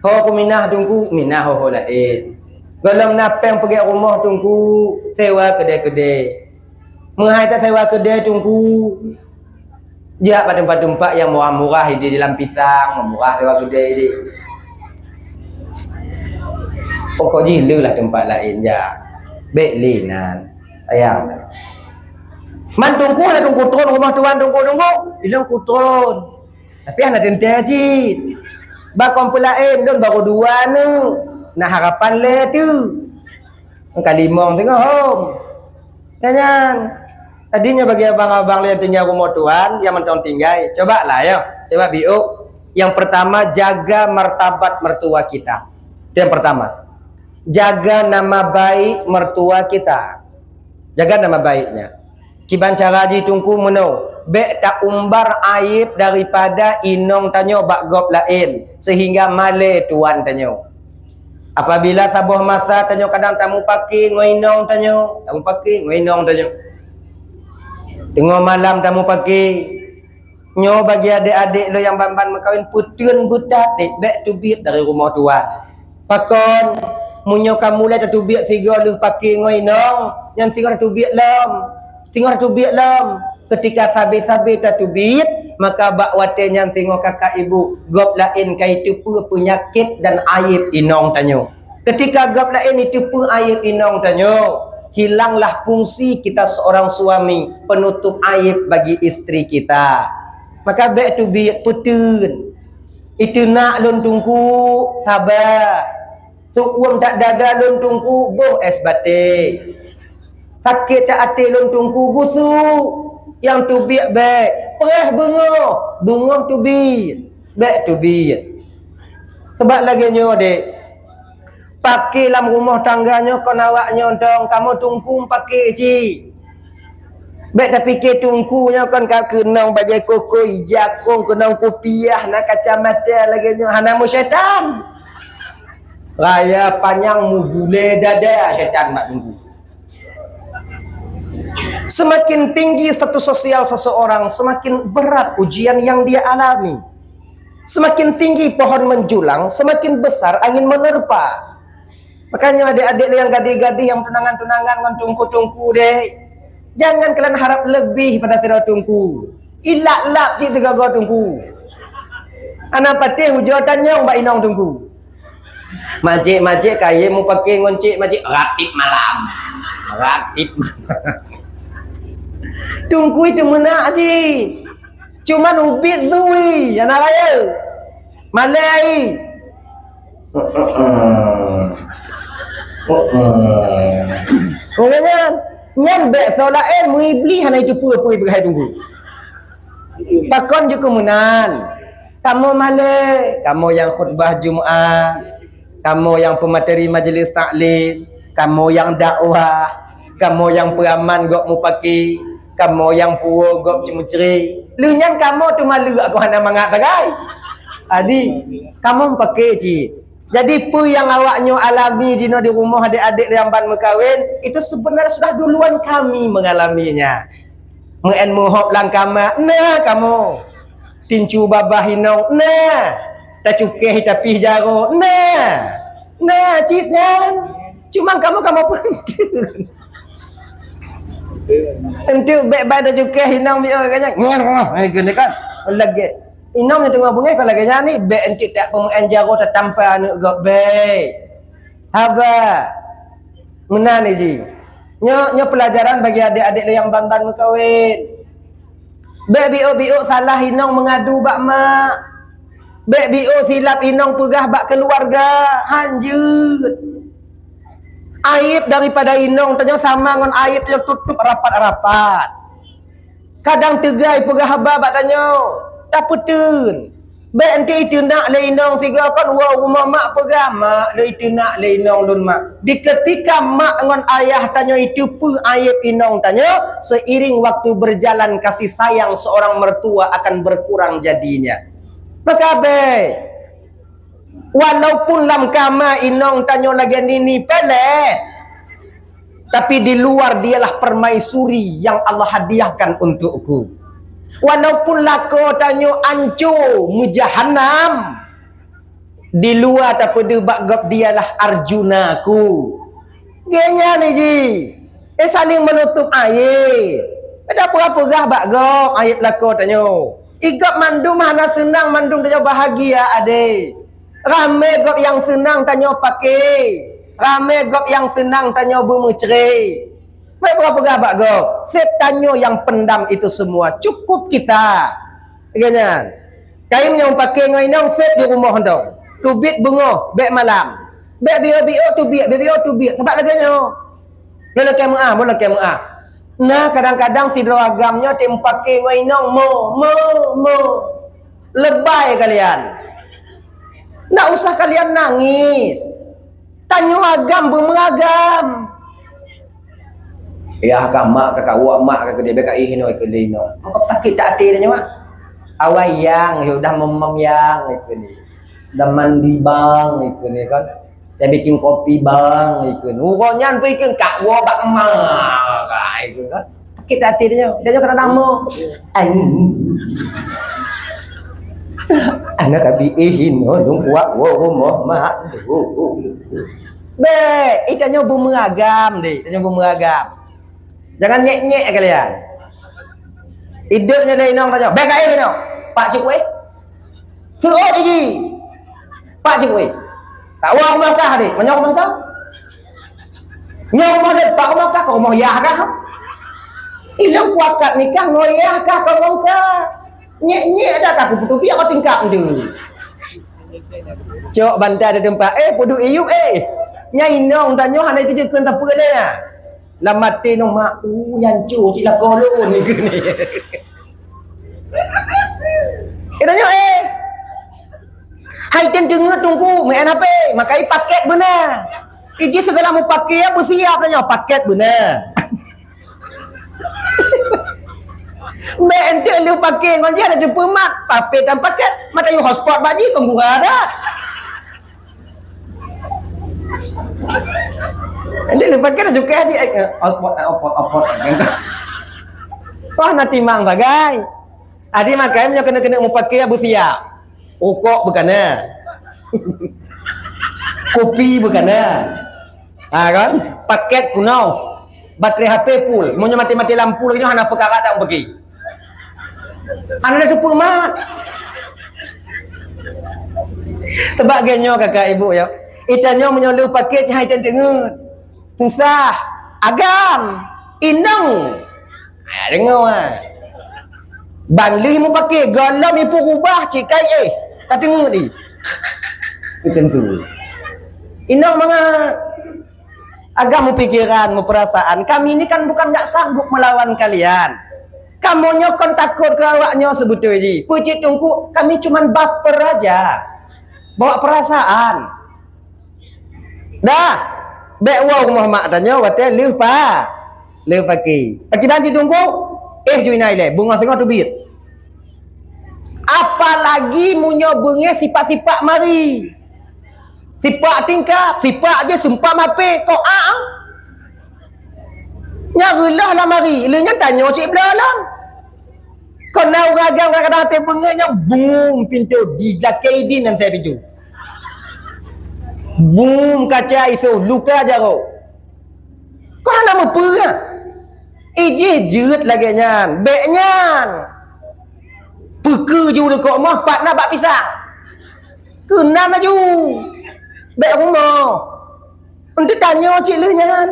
Ho kuminah Teungku, minah ho-ho laén. Gohlom na péng peugét rumoh Teungku, sewa keudè-keudè. Meuhai tasewa keudè Teungku, jak bak teumpat-teumpat nyang murah-murah idéh di Lam Pisang, murah sewa keudè idéh. Pokok jih leulah teumpat laén jak. Bék lé nan. Sayang. Man Teungku hana Teungku tron rumoh tuan Teungku, Teungku. Ilôn kutron. Tapi hana teuntèe cit. Bak kong peulaén lôn barô dua aneuk. Na harapan lé teuk. Ka limong singoh hom. Nyan, nyan. Tadi nyoe bagi abang-abang lé tinggai rumoh tuan, nyang mantong tinggai. Coba lah ya. Coba biôk. Yang pertama, jaga martabat mertua kita. Itu yang pertama. Jaga nama baik mertua kita. Jaga nama baiknya. Kiban cara jih Teungku meunoe, bèk taumbar aib daripada inong tanyoe bak gob laén, sehingga malèe tuan tanyoe. Apabila saboh masa tanyoe kadang tamupake ngon inong tanyoe, tamupake ngon inong tanyoe. Teungoh malam tamupake, nyoe bagi adék-adék lôn nyang ban-ban meukawen, peuteun beutat deh, bèk teubiet dari rumoh tuan. Pakon, meunyoe ka mulai tateubiet sigoe lheueh pake ngon inong, nyan singoh tateubiet lom. Singoh tateubiet lom. Keutika sabe-sabe tateubiet, maka bak watèe nyan singoh kakak ibu, gob laén ka jiteupeue peunyakét dan aib inong tanyoe. Keutika gob laén jiteupeue aib inong tanyoe, hilanglah fungsi kita seorang suami penutup aib bagi istri kita. Maka bèk teubiet, peuteun. Iteunak lôn Teungku, saba. Teuuem that dada lôn Teungku, boh ès batèe. Sakét that até lôn Teungku, gusuk. Nyang teubiet bèk, preh beungoh, beungoh teubiet. Bèk teubiet. Sabab lagèe nyoe deh. Pake lam rumoh tangga nyoe kon awak nyoe dong, kamoe Teungku pake cit. Bèk tapike Teungku nyoe kon ka keunong bajèe koko ija, kong keunong kupiah, na kacamata lagèe nyoe, hana meusyaitan. Raya panyang meubulèe dada syaitan bak Teungku. Semakin tinggi status sosial seseorang, semakin berat ujian yang dia alami. Semakin tinggi pohon menjulang, semakin besar angin menerpa. Makanya adék-adék nyang gadih-gadih nyang tunangan-tunangan ngon teungku-teungku deh, jangan kalian harap lebih pada sidroe teungku. Ilap-lap cit sigoe-goe teungku. Hana patéh ujoe tanyong bak inong teungku. Majék-majék kayém mupake ngon cék majék, ratib malam. Ratib malam. Teungku itu meunak cit. Cuman ubit zui, hana raya. Malèe. Heeh. Heeh. Nyan, nyan bèk soe laén, meuiblih hana jiteupeue peue peugah teungku. Pakon jeuet keu meunan? Kamoe malèe, kamoe nyang khutbah Jumat, kamoe nyang peumateri majlis taklim, kamoe nyang dakwah, kamoe nyang peuraman gob mupake, kamoe nyang puwoe gob ceumeucre. Lheueh nyan kamoe teuma leuek, aku hana mangat sagai. Adi, kamoe mupake cit. Jadi, peue nyang awak nyoe alami jinoe di rumoh adék-adék nyang ban meukawen, itu sebenarnya sudah duluan kami mengalaminya. Meu'en meuhop lam kama, na kamoe. Tincu babah inong, na. Tacukeh tapi jaroe, na. Na cit nyan. Cuma kamoe, kamoe peunteng. Enteuk bèk ban tacukeh inong biôh ka nyan. Nyan, nyan, eh, geuneuk kan. Lagèe. Inong nyang teungoh beungèh kon lagèe nyan ni, bèk enteuk tak peumeu'en jaroe tatampa aneuk gob, bèk. Haba. Meunan jih. Nyoe, nyoe peulajaran bagi adék-adék lôn nyang ban-ban meukawen. Bèk biôh-biôh salah inong meungadu bak mak. Bèk biôh silap inong peugah bak keuluwarga. Hanjeuet. Aéb daripada inong tanyoe sama ngon aéb nyang tutup rapat-rapat. Kadang teugai peugah haba bak tanyoe, tapeuteun. Bèk enteuk iteunak lé inong sigoe kon woe rumoh mak peugah, "Mak, lôn iteunak lé inong lôn, Mak." Di keutika mak ngon ayah tanyoe iteupeue aéb inong tanyoe, seiring waktu berjalan kasih sayang seorang mertua akan berkurang jadinya. Maka bèk Walaupun lam kama inong tanyoe lagèe nini peulét, tapi di luar dialah permaisuri yang Allah hadiahkan untukku. Walaupun lakoe tanyoe anco meujahanam, di luar tapeudeuh bak gob dialah Arjunaku. Geuhnyan jih, eh, saling menutup aéb. Beda peugah-peugah bak gob aéb lakoe tanyoe. I gob mandum hana seunang, mandum tanyoe bahagia, adé. Ramé gob nyang seunang tanyoe pake, ramé gob nyang seunang tanyoe beumeucre. Bèk peugah-peugah bak gob, sép tanyoe nyang pendam itu semua. Cukup kita. Lagèe nyan. Kayém nyang pake ngon inong sép di rumoh dong. Teubiet beungoh, bèk malam. Bèk biôh-biôh teubiet, biôh-biôh teubiet. Sabab lagèe nyoe. Nyoe lakèe meu'ah, nyoe lakèe meu'ah. Nah, kadang-kadang sidroe agam nyoe tem pake ngon inong mo, mo, mo. Lebai kalian. Ndak usah kalian nangis. Tanyoe agam beumeuragam. Yah ka mak ka kawak mak ka keudeh beka ih inoe keu lé inoe. Maka sakét até tanyoe. Awai yang, ya udah memem yang ikeu ni. Udah mandi bang ikeu ni kan. Saya bikin kopi bang ikeu ni. Uroe nyan pun ikeu kak wo bak ma ka ikeu kan. Sakét até tanyoe. Tanyoe kena nama. Anak abi ih inoe dong kuak wo rumoh mak. Bèk, eh, tanyoe beumeuragam deh, tanyoe beumeuragam. Jangan nyek-nyek kalian. Idék nyoe lé inong tanyoe, "Bèk ka éh inong." "Pak cit kuéh." "Seuôt iji." "Pak cit kuéh." "Tak wah rumoh kah deh, meunyoe rumoh tau." "Nyoe rumoh deh, pak rumoh kah, keu rumoh yah kah?" "Ilong kuakat nikah ngon yah kah, keu rumoh kah?" Nyek-nyek dah ka kupeuteubiet kau tingkap tu. Cok bantai di teumpat, "Eh, peuduek iyup, eh. Nyan inong tanyoe hana teujeukheun sapeue lé, ah." Lam até nyoe, "Mak, u, nyan cu, cit lakoe lôn," ni keuneuk. Eh, tanyoe, eh. Hai tem teungeut Teungku, meu'en hapé, makai pakét beuna. Iji segala mupakè, beusiap tanyoe, pakét beuna. Bèk enteuk lheueh pakè ngon jih ada teupeumat, papé tan pakét, mata yue hotspot bak jih kon gura dah. Enteuk lheueh pakè dah cukai jih, eh, hotspot, eh, hotspot, hotspot. Wah, na timang sagai. Adi makai meunyoe keuneuk-keuneuk mupakè beusiap. Rukok beukana. Kopi beukana. Ha kan? Pakét kunoe. Baterai hapé full. Meunyoe maté-maté lampu lagèe nyoe hana peukara tak bagi. Hana teupeumat. Sabab lagèe nyoe kakak ibu ya. Itanyoe meunyoe lheueh pakè cit hai tem teungeut. Susah. Agam. Inong. Ha, deungoe, ha. Ban lheueh mupakè, gohlom ipeu rubah cit kai éh. Ka teungeut di. Itu tentu. Inong mangat. Agam mupikeran, muperasaan. Kami ni kan bukan nggak sanggup melawan kalian. Kamoe nyoe kon takot keu awak nyoe seubeutôi jih. Peue cit Teungku, kami cuman baper aja. Bawa perasaan. Dah, bèk woe rumoh mak tanyoe watèe lheueh pa, lheueh pakè. Pakriban cit Teungku, éh ju inan ilèe, beungoh singoh teubiet. Apalagi meunyoe beungèh sipak-sipak mari. Sipak tingkap, sipak jih seumpam hapé, kok a. Nyan reuloh lam mari, lheueh nyan tanyoe cit bloe lom. Kon na ureueng agam kadang-kadang até beungèh nyan, bum, pintoe di lakèe idin lam sép pintoe. Bum, kaca isoh, luka jaroe. Kon hana meupeue, ha? Ijih jeuet lagèe nyan, bèk nyan. Peukeue ju leukoe moh pat na bak pisang. Keunan laju. Bèk rumoh. Untuk tanyoe cit lheueh nyan.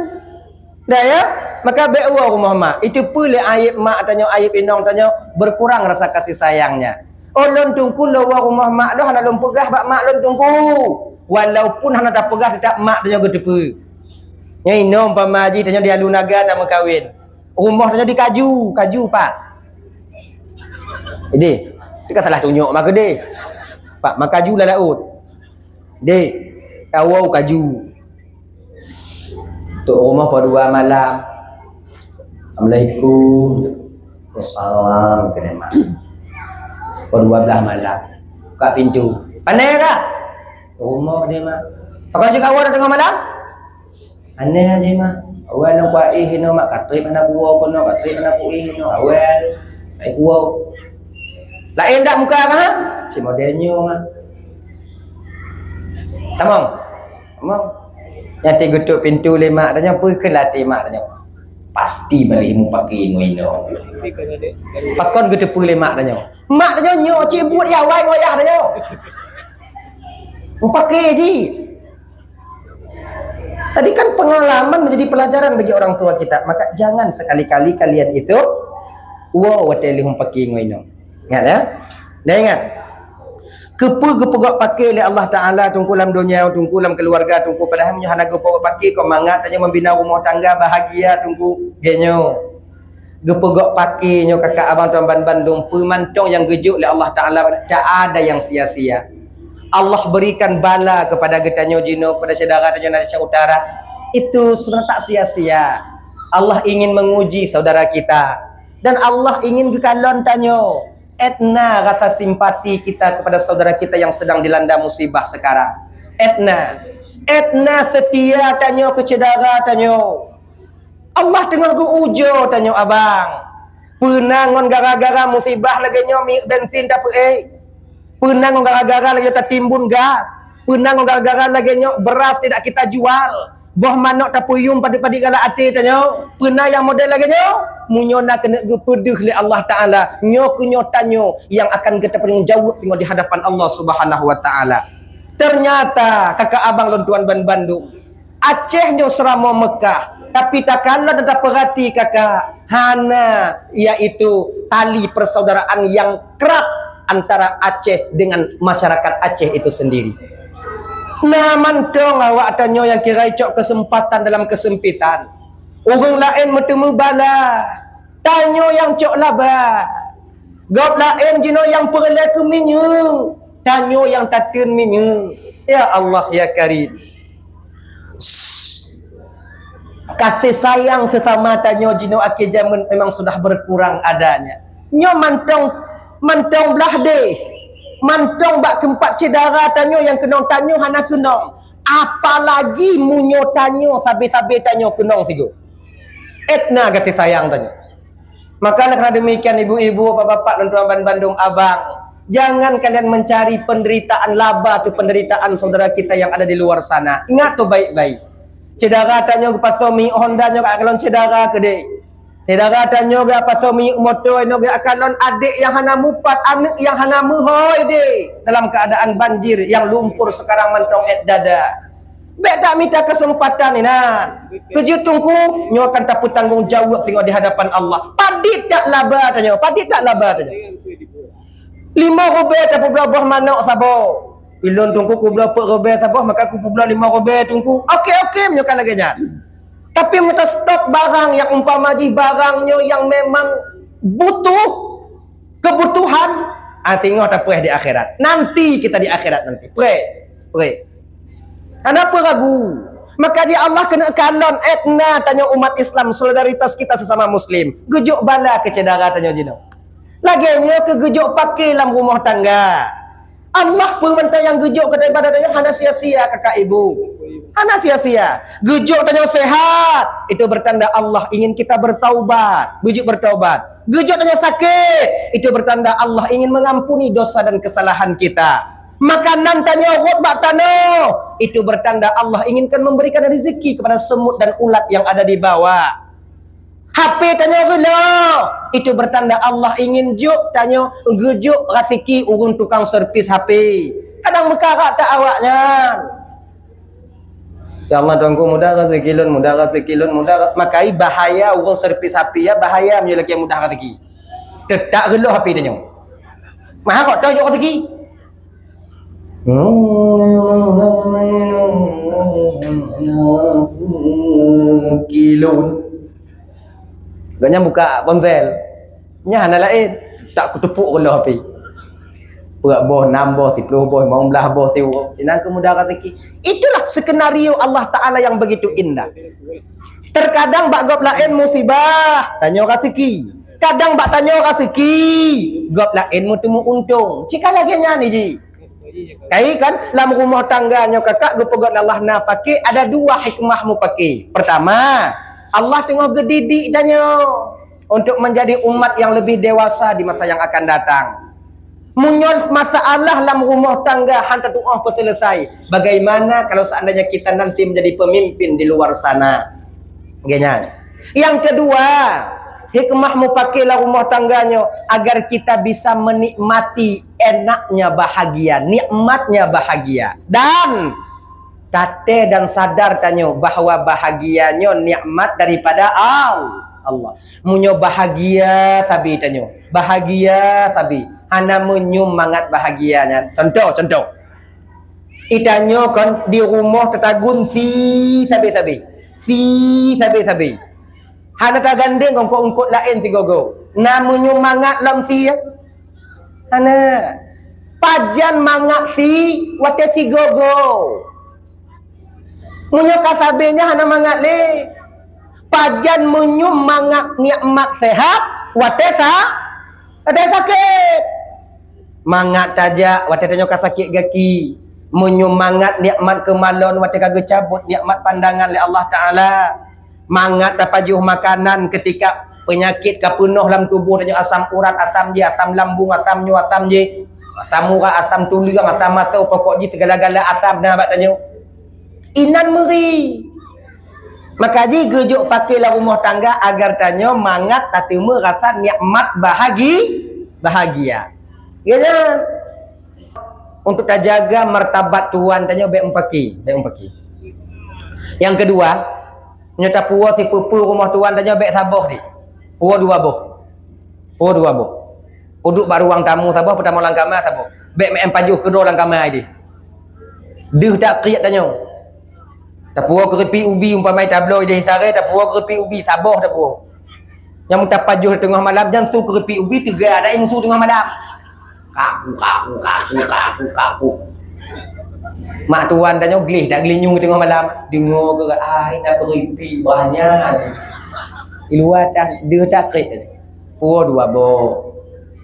Dah ya? Maka bèk woe rumoh mak. Itu peue lé aéb mak tanyoe, aéb inong tanyoe, berkurang rasa kasih sayangnya. Oh, lôn Teungku lôn woe rumoh mak lôn hana lôn peugah bak mak lôn Teungku. Walaupun hana tapeugah, teutap mak tanyoe geuteupeue. Nyoe inoe umpama jih tanyoe di Alu Naga tameukawen. Rumoh tanyoe di Kaju, Kaju pat. Idéh, teuka salah tunyok mah keudéh. Pat ma Kaju lam laôt. Dek, kawoe Kaju. Tok rumoh po dua malam. "Assalamualaikum." "Waalaikumsalam," kheun mak. Po dua blah malam. Buka pintu. "Pane kah?" "Rumoh deh, Mak." "Pakon jeuet kawoe teungoh malam?" "Aneh aja, Mak. Awai nang kuah ih inoe, Mak. Katrép hana kuwoe keunoe, katrép hana kuih inoe. Awai aja. Ai kuwoe. Laén dak muka kah, ha?" "Cit model nyoe, Mak." Tamong. Tamong. Nyang teugeutôk pintu lé mak tanyoe, peue kheun lam até mak tanyoe? "Pasti baleh mupakè ngon inoe." Pakon geuteupeue lé mak tanyoe? Mak tanyoe nyoe cit buet nyang awai ngon ayah tanyoe. Mupakè cit. Tadi kan pengalaman menjadi pelajaran bagi orang tua kita. Maka jangan sekali-kali kalian itu, wow, watèe lheueh mupakè ngon inoe. Ingat ya? Dan ingat, keupeue geupeugöt pakè lé Allah Taala Teungku lam donya, Teungku lam keuluwarga Teungku, padahai meunyoe hana geupeugöt pakè, kon mangat tanyoe membina rumoh tangga bahagia Teungku. Geuh nyoe. Geupeugöt pakè nyoe kakak abang tuan ban bandum, peue mantong nyang geujok lé Allah Taala, tak ada yang sia-sia. Allah berikan bala kepada geutanyoe jinoe, kepada syedara tanyoe Indonesia Utara, itu sebenarnya tak sia-sia. Allah ingin menguji saudara kita. Dan Allah ingin geukalon tanyoe. Etna rasa simpati kita kepada saudara kita yang sedang dilanda musibah sekarang. Etna. Etna setia tanyoe ke syedara tanyoe. Allah teungoh geuujoe tanyoe abang. Peuna ngon gara-gara musibah lagée nyoe minyeuk bensin tapeuék? Peuna ngon gara-gara lagée nyoe tatimbun gas? Peuna ngon gara-gara lagée nyoe beras tidak kita jual? Boh manok tapeuyuem padit-padit galak até tanyoe? Peuna nyang model lagée nyoe? Meunyoe na keuneuk geupeudeuh lé Allah Taala, nyoe keuh nyoe tanyoe nyang akan geutapeutanggong jaweueb singoh di hadapan Allah Subhanahu wa Taala. Ternyata kakak abang lôn tuan ban bandum, Aceh nyoe seuramoe Mekah, tapi takalon dan tapeurati kakak, hana, yaitu tali persaudaraan yang kerat antara Aceh dengan masyarakat Aceh itu sendiri. Na mantong awak tanyoe nyang kira cok kesempatan dalam kesempitan. Ureuëng laén meuteumé bala, tanyoe nyang cok laba. Gob laén jinoe nyang peureulée keu minyeuk, tanyoe nyang tateun minyeuk. Ya Allah, ya Karim. Kasih sayang sesama tanyoe jinoe akhé jameun memang sudah berkurang adanya. Nyoe mantong, mantong blah deh, mantong bak keumpat syedara tanyoe nyang keunong, tanyoe hana keunong. Apalagi meunyoe tanyoe sabe-sabe tanyoe keunong sigoe. Etna kasih sayang tanyoe. Maka oleh karena demikian, ibu-ibu, bapak-bapak, dan tuan ban bandum abang, jangan kalian mencari penderitaan laba atau penderitaan saudara kita yang ada di luar sana. Ingat tu baik-baik. Syedara tanyoe geupasoe minyeuk Honda nyoe geukalon syedara keudeh. Syedara tanyoe geupasoe minyeuk moto nyoe geukalon adek nyang hana mupat, aneuk nyang hana meuhôi deh dalam keadaan banjir yang lumpur sekarang mantong ét dada. Bék tak mita kesempatan inan. Keujeuet teungku, nyoe akan tapeutanggong jaweueb singoh di hadapan Allah. Padit tak laba tanyoe, padit tak laba tanyoe. Lima rubée tapeubloe boh manok saboh. Ilôn teungku kubloe peuet rubée saboh, maka kupeubloe lima rubée teungku. Oke, oke, meunyoe ka lagée nyan. Tapi meunyoe tastok barang nyang umpama jih barang nyoe nyang memang butuh, kebutuhan, ah, singoh tapreh di akhirat. Nanti kita di akhirat nanti. Preh, preh. Hana peue ragu. Maka di Allah keuneuk kalon etna tanyoe umat Islam, solidaritas kita sesama muslim. Geujok bala keu syedara tanyoe jinoe. Lagée nyoe keu geujok paké lam rumoh tangga. Allah peue mantong nyang geujok keu ibadah tanyoe hana sia-sia, kakak ibu. Hana sia-sia. Geujok tanyoe sehat, itu bertanda Allah ingin kita bertaubat. Bujuk bertaubat. Geujok tanyoe sakét, itu bertanda Allah ingin mengampuni dosa dan kesalahan kita. Makanan tanyoe rhot bak tanoh, itu bertanda Allah inginkan memberikan rezeki kepada semut dan ulat yang ada di bawah. H P tanyoe reuloh, itu bertanda Allah ingin jok tanyoe geujok raseuki ureuëng tukang servis H P. Kadang meukarat that awaknyan. Ya Allah, Tuanku, mudah raseuki lôn, mudah raseuki lôn, mudah ra-, makai bahaya ureuëng servis H P ya, bahaya meunyoe lakée mudah raseuki. Teutak reuloh H P tanyoe. Maha kok tau jok raseuki. Kilon. Gobnyan buka ponsel. Nyan hana laén. Tak kutupuk reuloh api. Peuet boh, nam boh, siplôh boh, limong blah boh, siuroe. Inan keumudahan rezeki. Itulah skenario Allah Ta'ala yang begitu indah. Terkadang bak gob laén musibah, tanyoe raseuki. Kadang bak tanyoe raseuki, gob laén meuteumé untông. Cit ka lagée nyan jih. Kai kan, lam rumoh tangga nyoe kakak geupeugét Allah na paké, ada dua hikmah meupaké. Pertama, Allah teungoh geudidik tanyoe untuk menjadi umat yang lebih dewasa di masa yang akan datang. Meunyoe masalah lam rumoh tangga han tatuoh peuselesai, bagaimana kalau seandainya kita nanti menjadi pemimpin di luar sana? Gobnyan. Yang kedua, hikmah meupaké lam rumoh tangga nyoe agar kita bisa menikmati enaknya bahagia, nikmatnya bahagia. Dan taté dan sadar tanyoe bahwa bahagia nyoe nikmat daripada Al-, Allah. Meunyoe bahagia sabe tanyoe, bahagia sabe, hana meunyum mangat bahagia nyan. Contoh, contoh. Itanyoe kon di rumoh tatagun sie sabe-sabe. Sie sabe-sabe. Hana tagandeng ungkot-ungkot laén sigoe-goe. Na meunyum mangat lam sie? Hana. Pajan mangat si watée sigogo. Meunyoe ka sabe nyan hana mangat lé. Pajan meunyoe mangat nikmat sehat watée sa-, watée sakét. Mangat tajak watée tanyoe ka sakét gaki. Meunyoe mangat nikmat keumalon watée ka geucabot nikmat pandangan lé Allah Taala. Mangat tapajoh makanan keutika peunyakét ka peunoh lam tuboh tanyoe, asam urat, asam jih, asam lambung, asam nyoe, asam jih, asam urat, asam tuleueng, asam asoe, pokok jih sigala-gala asam na bak tanyoe. Inan meuri. Maka jih geujok paké lam rumoh tangga agar tanyoe mangat tateumé rasa nikmat bahagi-, bahagia. Ya kan? Untuk tajaga martabat tuan tanyoe bék meupaké, bék meupaké. Nyang keudua, nyoe tapuwoe sipeue-peue rumoh tuan tanyoe bék saboh deh. Puwoe dua boh. Puwoe dua boh. Uduk bak ruang tamu saboh, peutamong lam kama saboh. Bék meu'en pajoh keudroe lam kama deh. Deuh that kriet tanyoe. Tapuwoe keureupi ubi umpama tabloe deh saré, tapuwoe keureupi ubi saboh tapuwoe. Nyang tapajoh teungoh malam, nyan su keureupi ubi teuga ada musu teungoh malam. Kaku, kaku, kaku, kaku, kaku. Mak tuan tanyoe gleh, dak geulinyueng teungoh malam. Deungoe keu ai na keureupi banyak. Di luwa tan, deuh that kriet. Puwoe dua boh.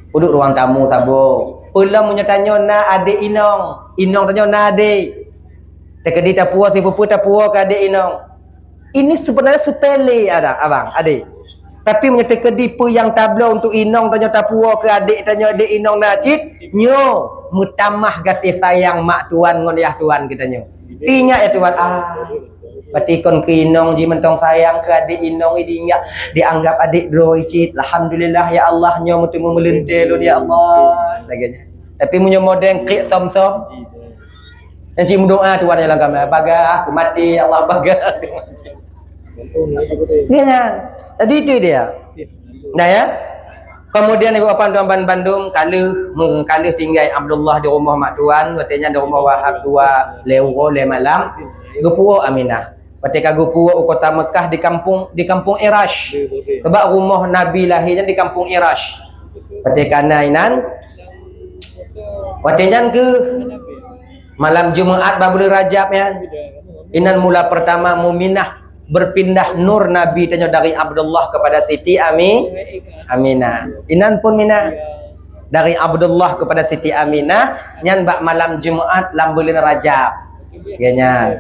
Uduk ruang tamu saboh. Peue lom meunyoe tanyoe na adék inong, inong tanyoe na adék. Teukeudi tapuwoe sipeue-peue tapuwoe keu adék inong. Ini sebenarnya sepele ada, abang, adék. Tapi meunyoe teukeudi peue nyang tabloe untuk inong tanyoe tapuwoe keu adék tanyoe, adék inong na cit, nyoe meutamah gaséh sayang mak tuan ngon yah tuan geutanyoe. Teuingat ya tuan, ah, berarti kon keu inong jih mantong sayang keu adék inong, diingat, dianggap adék droe cit. Alhamdulillah ya Allah, nyoe meuteumé meuleuntée lôn ya Allah. Lagée nyan. Tapi meunyoe modél kriet som-som, nyang cit meudoa tuan nyang lam kama, bagah keu maté, ya Allah, bagah keu maté. Ya, nyan. Jadi itu dia. Nah ya. Kemudian ibu apan tuan ban bandum, ka lheueh, me-, ka lheueh tinggai Abdullah di rumoh mak tuan, watée nyan di rumoh Wahab dua lhée uroe lhée malam, geupuwoe Aminah. Watée ka geupuwoe u kota Mekah di kampung, di kampung Irash. Sebab rumoh Nabi lahé nyan di kampung Irash. Watée ka na inan, watée nyan keuh malam Jumaat bak buleuen Rajab nyan, inan mula pertama Muminah berpindah nur Nabi tanyoe dari Abdullah kepada Siti Ami-, Aminah. Inan pun Minah dari Abdullah kepada Siti Aminah nyan bak malam Jumaat lam buleuen Rajab. Geuh nyan.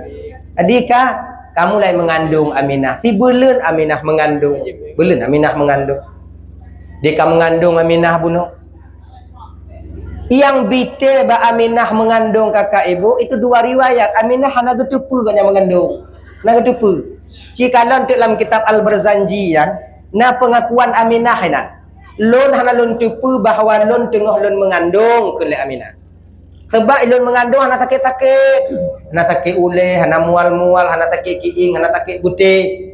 Jadi ka, ka mulai meungandong Aminah. Sibuleuen Aminah meungandong. Buleuen Aminah meungandong. Di ka meungandong Aminah bunoe. Nyang bite bak Aminah meungandong kakak ibu, itu dua riwayat. Aminah hana geuteupeue gobnyan meungandong. Hana geuteupeue. Ci kalon teuk lam kitab Al-Barzanji nyan, na peungakuan Aminah inan. Lôn hana lôn teupeue bahwa lôn teungoh lôn meungandong, kheun lé Aminah. Sebab lôn meungandong hana sakét-sakét. Hana sakét ulée, hana mual-mual, hana sakét kiéng, hana sakét gutée.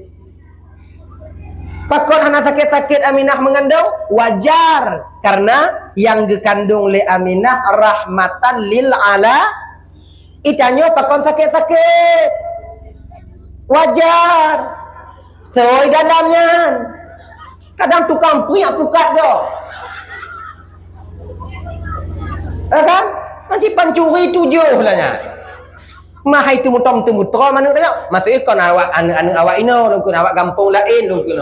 Pakon hana sakét-sakét Aminah meungandong? Wajar, karena nyang geukandong lé Aminah rahmatan lil ala-, itanyoe pakon sakét-sakét. Wajar. Soi dalam nyan. Kadang tukang piak pukat goe. Ya kan? Masih pancuri tujoh lah nyan. Mah hai teumutong-teumutong manok tanyoe. Maksudnya kon awak aneuk-aneuk awak inoe, lôn kheun awak gampông laén lôn kheun.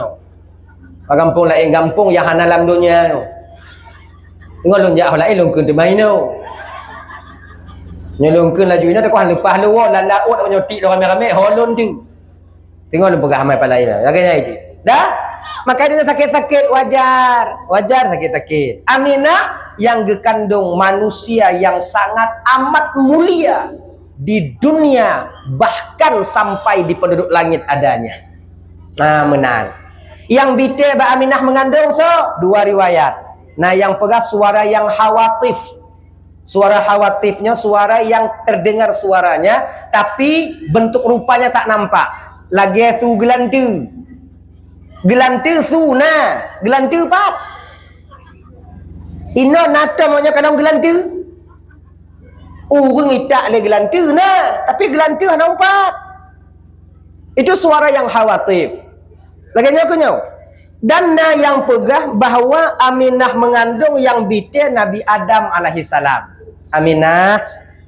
Awak gampông laén, gampông nyang hana lam donya nyoe. Teungoh lôn jak awak laén lôn kheun teuma inoe. Nyoe lôn kheun laju inoe, takot leupah lôn woe lam laôt nyoe tik lôn ramé-ramé, ho lôn tu. Teungoh lôn peugah amai palai dah. Lagée nyan itu. Dah? Maka dia sakét-sakét wajar. Wajar sakét-sakét. Aminah yang geukandong manusia yang sangat amat mulia di dunia, bahkan sampai di penduduk langit adanya. Nah, meunan. Yang bite bak Aminah meungandong so, dua riwayat. Nah, yang peugah suara yang hawatif. Suara hawatifnya suara yang terdengar suaranya, tapi bentuk rupanya tak nampak. Lagée su geulante. Geulante su na, geulante pat. Inoe na tom nyoe kadang geulante. Ureuëng itak lé geulante na, tapi geulante hana upat. Itu suara yang hawatif. Lagée nyoe keuh nyoe. Dan na nyang peugah bahwa Aminah meungandong nyang bite Nabi Adam alaihissalam. "Aminah,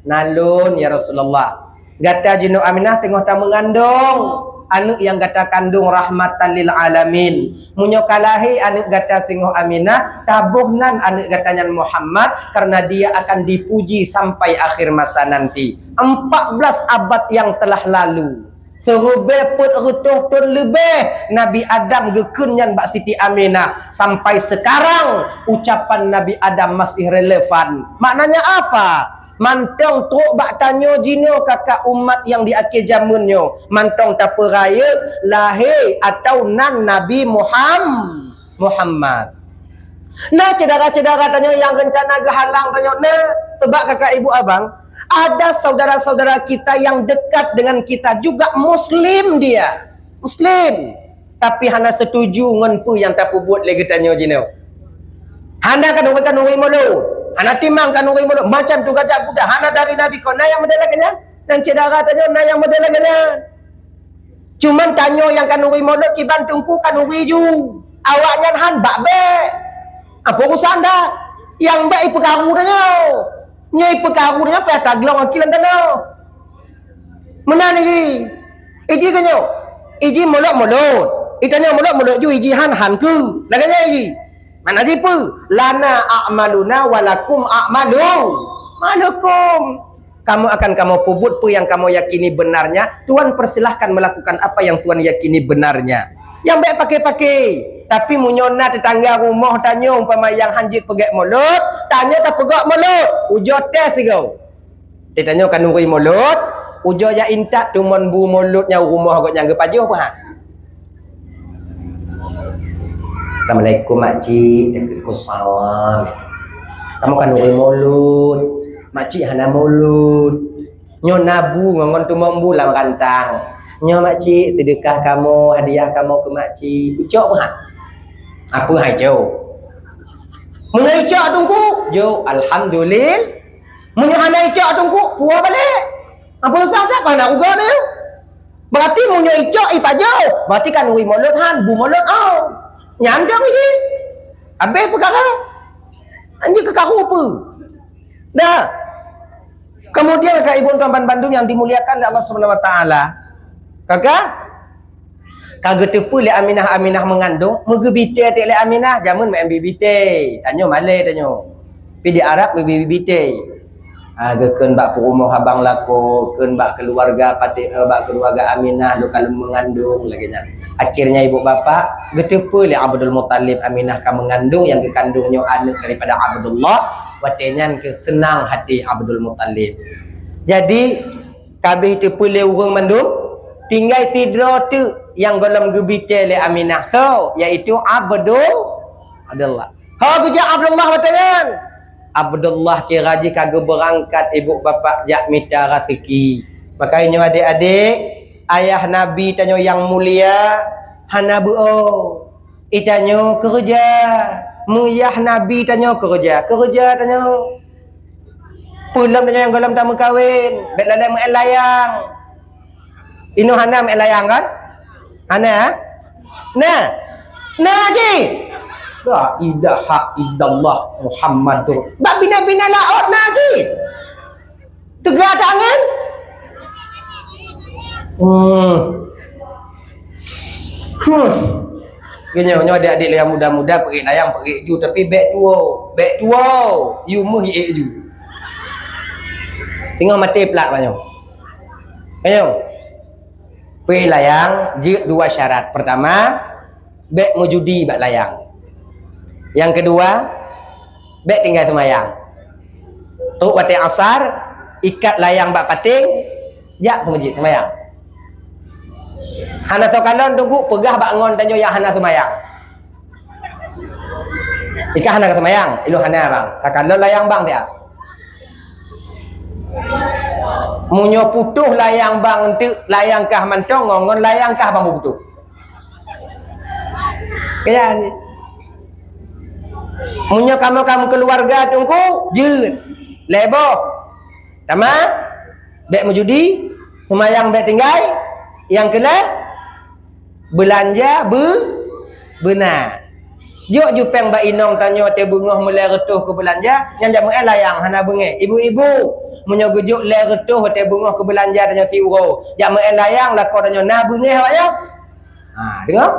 na lôn, ya Rasulullah. Gata jinoe Aminah teungoh tameungandong aneuëk nyang gata kandong rahmatan lil alamin. Meunyoe ka lahé aneuëk gata singoh Aminah, taboh nan aneuëk gata nyan Muhammad, karena dia akan dipuji sampai akhir masa nanti." Empat belas abad yang telah lalu, siribèe peuet reutôh thôn leubeh Nabi Adam geukheun nyan bak Siti Aminah. Sampai sekarang, ucapan Nabi Adam masih relevan. Maknanya apa? Mantong trok bak tanyoe jinoe, kakak umat nyang di akhé jameun nyoe, mantong tapeurayeuk lahé atau nan Nabi Muham-, Muhammad. Nah, syedara-syedara tanyoe nyang reuncana geuhalang tanyoe, nah, sebab kakak ibu abang, ada saudara-saudara kita yang dekat dengan kita juga, muslim dia. Muslim. Tapi hana setuju ngon peue nyang tapeubuet lé geutanyoe jinoe. Hana khanuri-khanuri mulod, hana timang khanuri mulod, macam tu gajak guda, hana dari Nabi kon. Na nyang model lagèe nyan? Nyan syedara tanyoe na nyang model lagèe nyan. Cuman tanyoe nyang khanuri mulod kiban teungku khanuri ju. Awaknyan han bak bèk. Apa urusan dah? Nyang bèk ipeukaru tanyoe. Nyan ipeukaru tanyoe payah taglong aki lam tanoh. Meunan iji. Iji keu nyoe. Iji mulod-mulod. Itanyoe mulod-mulod ju, iji han, han keu. Lagèe nyan iji. Makna jipeue? Lana a'maluna wa lakum a'malu. Malukum. Kamoe akan kamoe peubuet peue nyang kamoe yakini beunarnya. Tuan persilahkan melakukan apa yang Tuan yakini beunarnya. Nyang bèk paké-paké. Tapi meunyoe na teutangga rumoh tanyoe umpama nyang han jeuet peugèt mulod, tanyoe tapeugèt mulod. Ujoe tès sigoe. Di tanyoe khanuri mulod, ujoe jak intat tumon bu mulod nyang rumoh gobnyan geupajoh peue han? "Assalamualaikum, makcik." "Waalaikumsalam." "Kamoe khanuri mulod, makcik hana mulod. Nyoe na bu ngon, ngon tumon bu lam rantang. Nyoe makcik, seudeukah kamoe, hadiah kamoe keu makcik." Icok peue han? Apa hai jok? Meunyoe icok teungku, jok, alhamdulillah. Meunyoe hana icok teungku, puwoe balek. Apa susah that keu aneuk uga nyoe? Berarti meunyoe icok ipajoh, berarti khanuri mulod han, bu mulod oh. Nyan dong iji. Habéh peukara. Anjing keukaru peue? Dah. Kemudian, kakak ibu tuan ban bandum yang dimuliakan oleh Allah Subhanahu Wa Taala, kakak, ka geuteupeue lé Aminah, Aminah meungandong, meugeubitée teuk lé Aminah, jameun meu-M B B T, tanyoe malée tanyoe. Pi di Arab meugeubitée. Ah, geukheun bak peurumoh abang lakoe, kheun bak keuluwarga Fati-, eh, bak keuluwarga Aminah, lôn ka lôn meungandong, lagée nyan. Akhirnya ibu bapak geuteupeue lé Abdul Muthalib Aminah ka meungandong, nyang geukandong nyoe aneuk daripada Abdullah, watée nyan keu seunang hati Abdul Muthalib. Jadi, ka abéh teupeue lé ureuëng mandum, tinggai sidroe teuk nyang gohlom geubitée lé Aminah, soe? Yaitu Abdul, Abdullah. Ho geujak Abdullah watée nyan? Abdullah kira jih ka geubeurangkat ibu bapak jak mita raseuki. Maka nyoe adék-adék, ayah Nabi tanyoe nyang mulia hana beuo. Itanyoe keureuja, meuyah Nabi tanyoe keureuja, keureuja tanyoe. Peulom tanyoe nyang gohlom tameukawen, bék lalée meu'en layang. Inoe hana meu'en layang kan? Hana? Na? Na cit? La ilaha illallah Muhammadur. Bak bina-bina laôt na cit? Teuga that angén? Hmm. Hmm. Nyoe, nyoe adik-adik yang muda-muda peugét layang, peugét ju, tapi bék tuwo, bék tuwo, yue meuh ék ju. Singoh maté plat banyoe. Ayo. Peugét layang jeuet dua syarat. Pertama, bék meujudi bak layang. Yang kedua, bék tinggai seumayang. Trok watée asar, ikat layang bak paténg, jak keu meuseujid seumayang. Hana soe kalon teungku, peugah bak ngon tanyoe nyang hana seumayang. Ikat hana ka seumayang, ilôn hana bang. Ka kalon layang bang siat. Meunyoe putôh layang bang eunteuk, layang kah mantong ngon, ngon layang kah bang beuputôh. Kaya ni. Meunyoe kamoe ka meukeuluwarga teungku, jeuet. Lhèe boh. Tamah, bék meujudi, seumayang bék tinggai. Nyang keulhèe, beulanja be-, beuna. Jok ju péng bak inong tanyoe teubeungoh meulée reutôh keu beulanja, nyan jak meu'en layang hana beungéh. Ibu-ibu, meunyoe geujok lhée reutôh teubeungoh keu beulanja tanyoe siuroe, jak meu'en layang lakoe tanyoe na beungéh awaknyan. Ha, deungoe.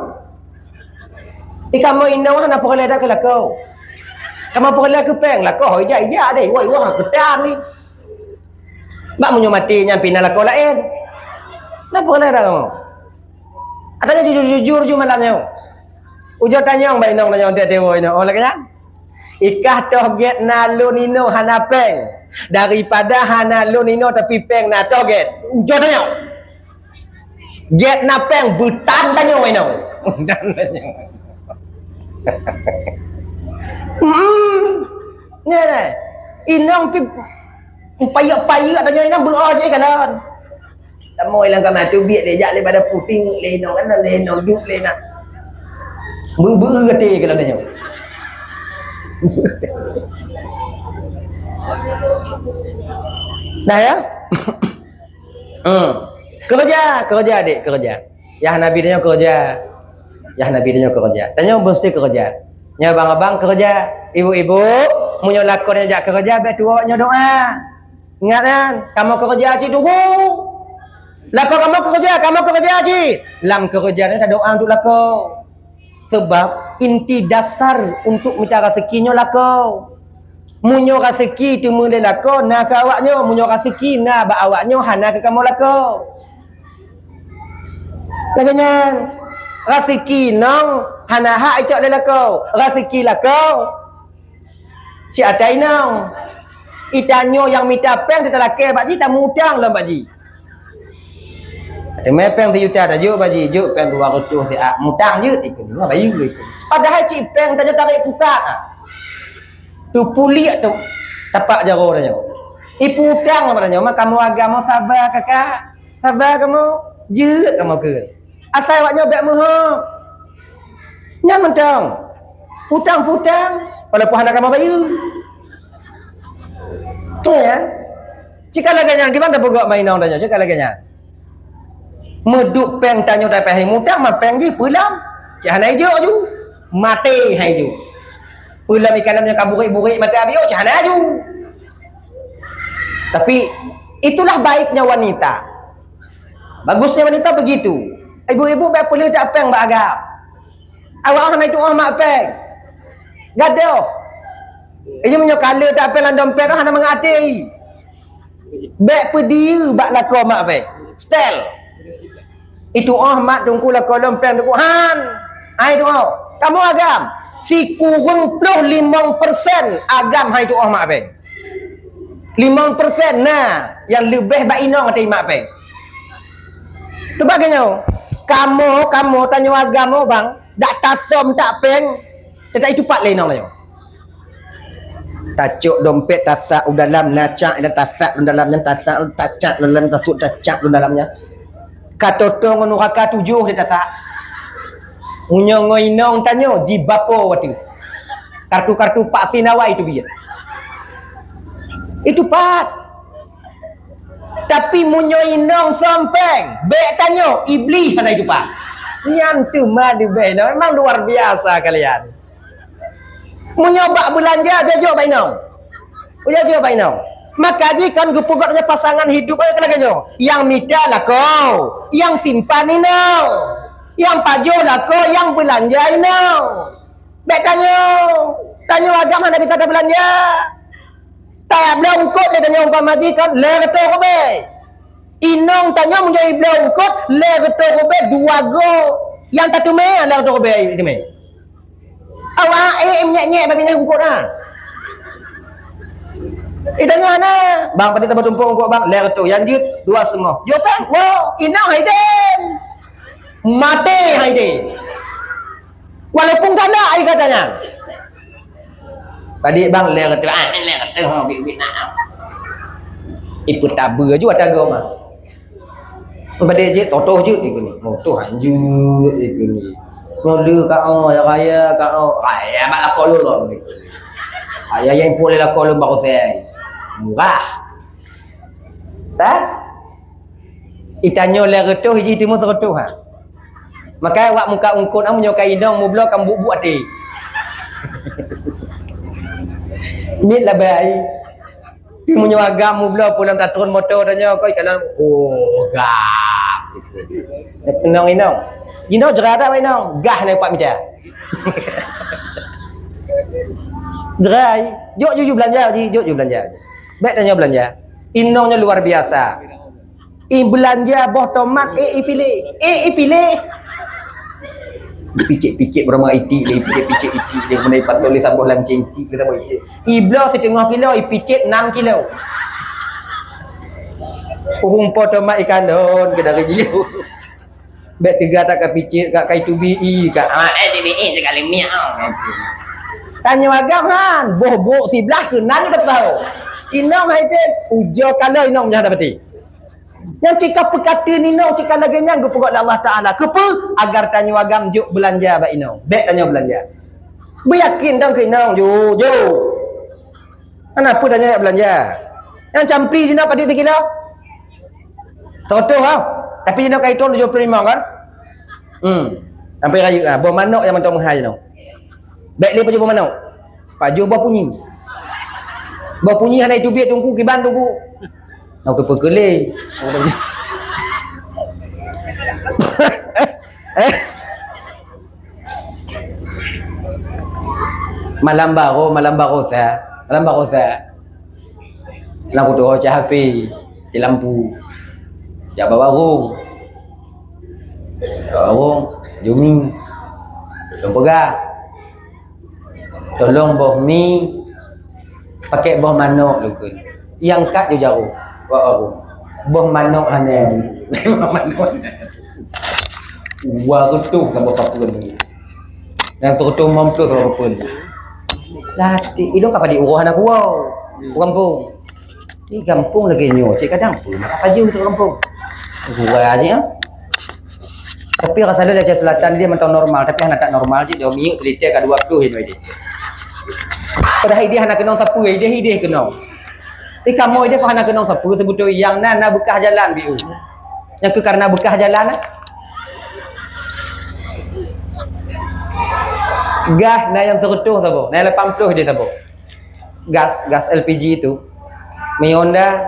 Di kamoe inong hana peureulée dak keu lakoe. Kamoe peureulée keu péng, lakoe ho ija-ija deh, woi-woi, keutang ni. Bak meunyoe maté nyan pih na lakoe laén. Na peureulée dak kamoe. Atanyoe jujur-jujur ju malam nyoe. Ujoe tanyong bak inong tanyoe teuh-teuh inong. Oh, lagée nyan. Ikah toh gét na lôn inoe hana péng, daripada hana lôn inoe tapi péng na toh gét. Ujoe tanyoe. Gét na péng beutan tanyoe inoe. Beutan tanyoe. Hmm. Nyan, eh. Inong pi payek-payek tanyoe inong beuoh jih kalon. Tamong lam kama teubiet lé jak lé pada puting lé inong kan lé inong duek lé nak. Beu-beu geuté keu lôn nyoe. Nah ya. Hmm. Keureuja, keureuja dek, keureuja. Yah Nabi tanyoe keureuja. Yah Nabi tanyoe keureuja. Tanyoe meusti keureuja. Nyoe abang-abang keureuja. Ibu-ibu, meunyoe lakoe nyoe jak keureuja, bèk tuwoe nyoe doa. Ingat kan, kamoe keureuja cit tunggu. Lakoe kamoe keureuja, kamoe keureuja cit. Lam keureuja nyoe tadoa untuk lakoe. Sabab inti dasar untuk mita raseuki nyoe lakoe. Meunyoe raseuki teuma lé lakoe na keu awaknyoe, meunyoe raseuki na bak awaknyoe hana keu kamoe lakoe. Lagèe nyan, raseuki inong hana hak icok lé lakoe, raseuki lakoe siat inong. Itanyoe nyang mita péng teutalakèe bak jih, tamutang lom bak jih. Teuma péng sijuta tajok bak jih, jok péng dua reutôh siat, mutang jeuet ikeu nyoe bayeue ikeu. Padahai cit péng tanyoe tarek pukat ah. Teupuliek tu tapak jaroe tanyoe. Iputang lom bak tanyoe, maka kamoe agam saba kakak. Saba kamoe, jeuet kamoe keu. Asai awaknyoe bèk meuhok. Nyan mantong. Putang-putang, walaupun hana kamoe bayeue. Nyan. Cit ka lagèe nyan, kiban tapeugah bak inong tanyoe, cit ka lagèe nyan. Meuduek péng tanyoe dapat hai mutang, ma péng jih peulam. Cit hana ijok ju. Maté hai ju. Peulam ikan nyoe ka burék-burék mata abiôh, cit hana ju. Tapi, itulah baiknya wanita. Bagusnya wanita begitu. Ibu-ibu bèk peuleueh tapéng bak agam. Awak hana itu'oh mak péng. Gadoh. Inya meunyoe ka le tapéng lam dompet hana mangat até. Bèk peudiyeu bak lakoe mak péng. Setel. Itu'oh mak teungku lakoe lôn péng teungku han. Hai tu'oh. Kamoe agam. Sikureueng ploh limong persen agam hai tu'oh mak péng. Limong persen na nyang leubeh bak inong até mak péng. Teuma lagèe nyoe, kamoe, kamoe tanyoe agam bang, dak tasöm tak péng, teutap itupat lé inong tanyoe. Tacok dompet tasak u dalam, nacak dan tasak u dalam nyan, tasak, tacak u dalam, tasuk tacak u dalam nyan. Ka toto ngon nuraka tujoh di tasak. Meunyoe ngon inong tanyoe jibapo watèe. Kartu-kartu vaksin awai teubiet. Itu pat. Tapi meunyoe inong söm péng, bèk tanyoe, iblih hana itupat. Nyan teuma leubeh inong, memang luar biasa kalian. Meunyoe bak beulanja, jajok bak inong. Jajok bak inong. Maka jih kan geupeugöt lé pasangan hidup lagèe nyoe. Nyang mita lakoe, nyang simpan inong. Nyang pajoh lakoe, nyang beulanja inong. Bèk tanyoe. Tanyoe agam hana bisa tabeulanja. Tabloe eungkôt lé tanyoe umpama jih kan lhèe reutôh ribèe. Inong tanyoe meunyoe ibloe eungkôt lhèe reutôh ribèe dua goe. Nyang tateumé lhèe reutôh ribèe teumé. Awak ék menyèk-nyèk bak binéh eungkôt ha. Itanyoe hana. Bang, padum tabloe tumpôk eungkôt bang, lhèe reutôh. Nyang jeuet dua seungoh. Jok péng. Wow, inong hai dèm. Maté hai dèm. Walaupun galak ai kata nyan. Tadi bang lhèe reutôh, ah, lhèe reutôh, ha, bit-bit na. Ipeutabeue ju ata goma. Padé jih, totoh jih ikeu ni. Motoh hanjeuet ikeu ni. Nyoe le ka, oh, ya raya ka, oh. Raya bak lakoe lôn lom ikeu ni. Raya nyang pulé lakoe lôn baroe sai. Murah. Dah? Itanyoe lhèe reutôh, iji timu seureutôh, ha. Maka awak muka eungkôt, ah, meunyoe ka inong mubloe ka mubuk-buk até. Miet labai. Tapi meunyoe agam meubloe pulang tatron moto tanyoe koi kalau, oh, gah. Inong, inong. Jinoe jera dak inong? Gah na pat mita. Jera. Jok juju beulanja ji, jok juju beulanja. Baik tanyoe beulanja. Inong nyoe luar biasa. I beulanja boh tomat, eh, i piléh. Eh, i piléh. Picit-picit beurama itik deh, picit-picit itik deh, meunai pasoe lé saboh lam cengtik lé saboh itik. I bloe siteungoh kilo, i picit nam kilo. Uhung po tomat ikan don ke dari jiu. Bèk teuga that ka picit, ka kai tubi i, ka, ah, eh, di mi i sekali miak. Tanyoe agam han, boh bok siblah keunan ka tahu. Inong hai teh, ujoe kalo inong nyoe dapati. Nyang cit ka peukateueng inong cit ka lagèe nyan geupeugah lé Allah Taala. Keupeue? Agar tanyoe agam jok beulanja bak inong. Bèk tanyoe beulanja. Beuyakin dong keu inong, ju, ju. Hana peue tanyoe jak beulanja. Nyang campli jinoe padit sikilo? Seratus ha. Tapi jinoe ka itong tujoh puluh lima kan? Hmm. Sampai rayeuk ha. Boh manok nyang mantong meuhai jinoe. Bèk lé pajoh boh manok. Pajoh boh punyi. Boh punyi hana itubiet teungku, kiban teungku. Nak teupeukeu lé. Malam baroe, malam barosa, malam barosa. Lam kutoe cah H P, di lampu. Jak bak warong. Jak bak warong, Jumi. Lôn peugah. Tolong boh mi, pakèk boh manok lôn kheun. Nyang kat ju jaroe, wak warong. Boh manok hana. Boh manok hana. Dua reutôh saboh papeuen. Nyang seureutôh limong ploh saboh papeuen. Lah, ti-, ilôn ka padit uroe hana kuwoe. U gampông. Di gampông lagèe nyoe, cit kadang peue mata pajoh di gampông. Gura jih, ah. Tapi rasa lôn di Aceh Selatan dia mantong normal, tapi hana that normal cit, dia minyeuk seulitèe ka dua ploh inoe ideh. Padahai ideh hana keunong sapeue, ideh-ideh keunong. Di kamoe ideh kok hana keunong sapeue, seubeutôi nyang na, na beukah jalan biu. Nyang keu karena beukah jalan, ah. Gah na nyang seureutôh saboh, na nyang lapan ploh ideh saboh. Gas, gas L P G itu. Mi Honda,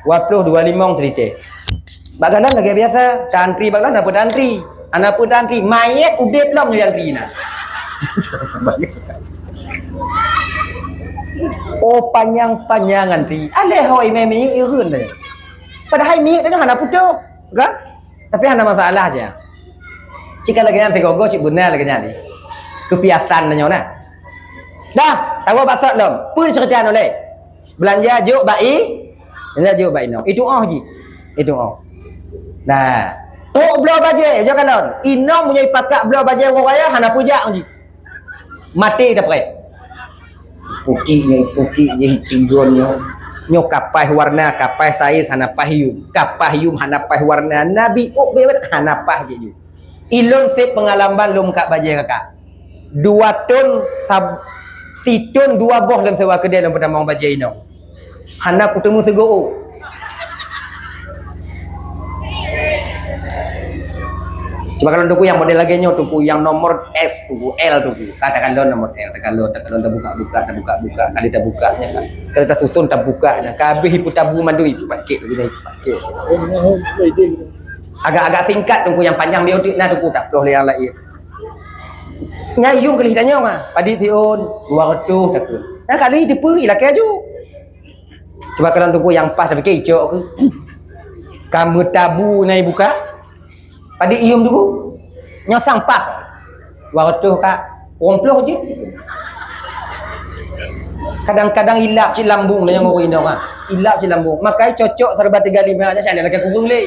dua ploh dua limong seulitèe. Bak galon lagèe biasa, ta antri bak galon, hana peue ta antri. Hana peue ta antri, manyèt udép lom nyoe antri na. Oh, panyang-panyang antri. Aléh hôi mé minyeuk ireuen teuh. Padahai minyeuk teuh hana putôh, kan? Tapi hana masalah je. Cit ka lagèe nyan sigoe-goe cit beuna lagèe nyan ni. Keupiasan tanyoe na. Dah, tawoe bak sot lom. Peue ceurita nyoe lé? Beulanja jok bak i, beulanja jok bak inong. Itu oh ji. Itu oh. Nah, trok bloe bajèe, jok kalon. Inong meunyoe ipakat bloe bajèe uroe raya hana peue jak ji. Maté tapreh. Pukik nyoe, pukik nyoe, tigon nyoe. Nyoe ka paih warna, ka paih saiz, hana paih yum. Ka paih yum, hana paih warna. Nabi ôk bèk hana paih jih ju. Ilôn sép peungalaman lôn meukat bajèe kakak. Dua thon sab-, sithon dua boh lôn sewa keudè lôn peutamong bajèe inong. Hana kuteumé sigoe. Cuba kalon teungku nyang model lagèe nyoe teungku, nyang nomor S teungku, L teungku. Ka takalon nomor L, takalon, takalon, tabuka-buka, tabuka-buka, kali tabuka nyan kan. Kali tasuson tabuka nyan, ka habéh ipeu tabu mandum, ipakèk lagèe nyan, ipakèk. Agak-agak singkat teungku, nyang panyang biotik na teungku, taploh lé nyang laén. Nyan yum keu lhèe tanyoe mah, padit siôn, dua reutôh takheun. Nah, ka lheueh teupeu, ilakèe aju. Cuba kalon teungku nyang pas tapike icok keuh. Ka meutabu na ibuka. Padit yum teungku. Nyoe sang pas. Dua reutôh ka, kureueng ploh jih. Kadang-kadang ilap cit lambung, nyan ureueng inong ah. Ilap cit lambung. Makai cocok serba tiga lima aja, saya lakèe kureueng lé.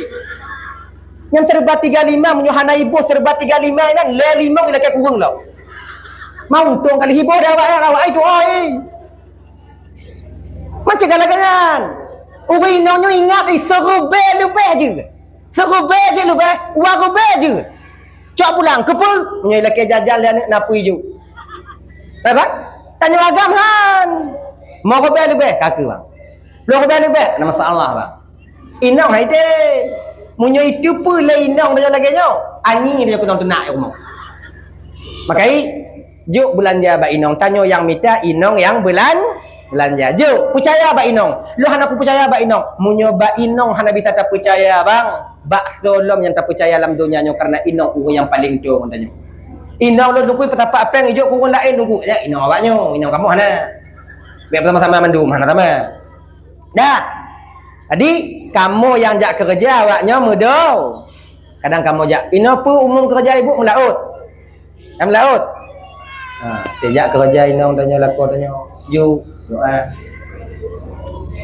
Nyan serba tiga lima, meunyoe hana iboh serba tiga lima nyan, lhèe limong ilakèe kureueng lom. Meuuntông kali iboh dah awak, awak ai tu ai. Macam galak nyan. Ureueng inong nyoe ingat, eh, siribèe leubeh jeuet. Siribèe jeuet leubeh, dua ribèe jeuet. Cok pulang, keupeue? Meunyoe ilakèe jajan lé aneuk na peue ju. Apa? Tanyoe agam han. Lima ribèe leubeh, ka keuh, bang. Ploh ribèe leubeh, hana masalah, bang. Inong hai teh. Meunyoe iteupeue lé inong tanyoe lagèe nyoe, anyi tanyoe keunong teunak i rumoh. Makai, jok beulanja bak inong tanyoe nyang mita, inong nyang beulan-, Beulanja. Jok, peucaya bak inong. Lôn hana kupeucaya bak inong. Meunyoe bak inong hana bisa tapeucaya, bang, bak soe lom nyang tapeucaya lam donya nyoe, karena inong ureueng nyang paleng toe ngon tanyoe. Inong lôn tunggu peusapat péng ijok keu ureueng laén tunggu. Ya, inong awak nyoe, inong kamoe hana. Biar bersama-sama mandum, hana sama. Dah. Jadi, kamoe nyang jak keureuja awak nyoe meudo. Kadang kamoe jak, "Inoe peue umum keureuja ibu?" "Meulaôt." Nyang meulaôt. Ha, tijak keureuja inong tanyoe, lakoe tanyoe. Ju, doa.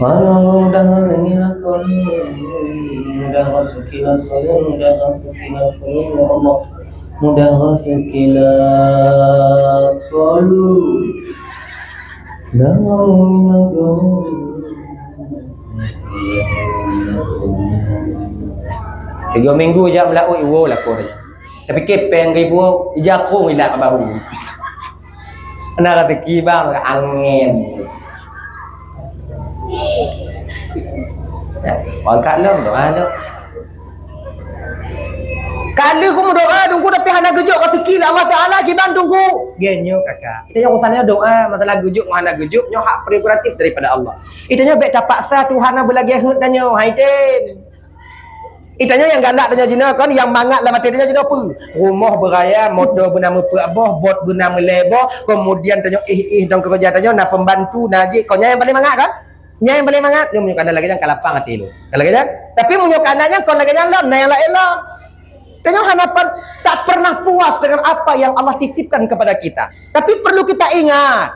Mudah rezeki lakoe, mudah rezeki lakoe, mudah rezeki lakoe, ya Allah. Mudah rezeki lakoe. Mudah rezeki lakoe. Tiga minggu jak meulaôt iwoe lakoe tanyoe. Tapike péng ribu, ija kong ilak bahu. Na rezeki bang, angén. Orang kat lom doa tu. Ka lheueh kumeudoa tunggu, tapi hana geujok rezeki lé Allah Taala kiban tunggu. Gen nyoe kakak. Kita yang urusan doa, masalah geujok ngon hana geujok, nyoe hak prerogatif daripada Allah. Kita nyoe bèk tapaksa Tuhan na beulagèe heuet tanyoe, hai tem. Itanyoe nyang galak tanyoe jinoe kon, nyang mangat lam até tanyoe jinoe peue? Rumoh beuraya, moto beuna meupeuet boh, bot beuna meulèe boh, kemudian tanyoe éh-éh dong keureuja tanyoe, na pembantu, na jih, kon nyan nyang paleng mangat kan? Nyan nyang paleng mangat, nyoe meunyoe kana lagèe nyan ka lapang até lôn. Ka lagèe nyan? Tapi meunyoe kana nyan kon lagèe nyan lom, na nyang laén lom. Tanyoe hana per-, tak pernah puas dengan apa yang Allah titipkan kepada kita. Tapi perlu kita ingat,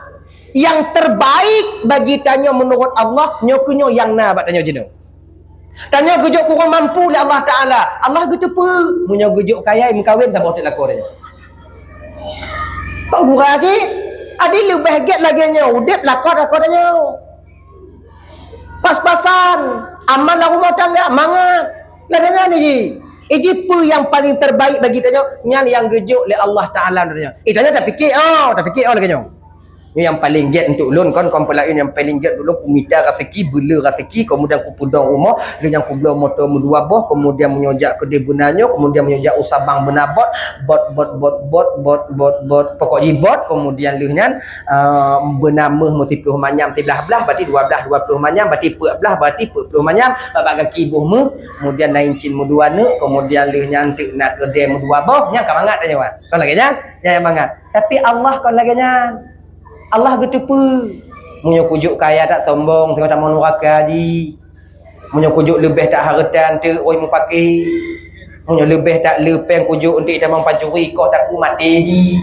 yang terbaik bagi tanyoe menurut Allah, nyoe keuh nyoe nyang na bak tanyoe jinoe. Tanyoe geujok kurang mampu lé Allah Taala. Allah geuteupeue, meunyoe geujok kaya meukawen saboh teuk lakoe tanyoe. Kok gura cit? Adi leubeh gèt lagèe nyoe udép lakoe-lakoe tanyoe. Pas-pasan, aman lam rumoh tangga, mangat. Lagèe nyan jih. Iji peue nyang paleng terbaik bagi tanyoe, nyan nyang geujok lé Allah Taala tanyoe. Eh, tanyoe tapike, oh, tapike, oh, lagèe nyoe. Nyoe nyang paleng gèt untuk ulôn, kon, kon peulaén nyang paleng gèt untuk ulôn, kumita raseuki, beuleu raseuki, kemudian kupeudong rumoh, lheueh nyan kubloe moto meudua boh, kemudian meunyoe jak keudè beuna nyoe, kemudian meunyoe jak u Sabang beuna bot, bot, bot, bot, bot, bot, bot, bot, pokok jih bot, kemudian lheueh nyan, ah, beuna méuh meusiploh manyam siblah blah, berarti dua blah dua ploh manyam, berarti peuet blah, berarti peuet ploh manyam, bak gaki boh méuh, kemudian na incin meudua neuk, kemudian lheueh nyan teuk na keudè meudua boh, nyan ka mangat tanyoe. Kon lagèe nyan, nyan nyang mangat. Tapi Allah kon lagèe nyan. Allah geuteupeue. Meunyoe kujok kaya that sombong, teungoh tamong nuraka jih. Meunyoe kujok leubeh that hareuta, eunteuk oi mupake. Meunyoe leubeh that le péng kujok, eunteuk tamong pancuri, koh takue maté jih.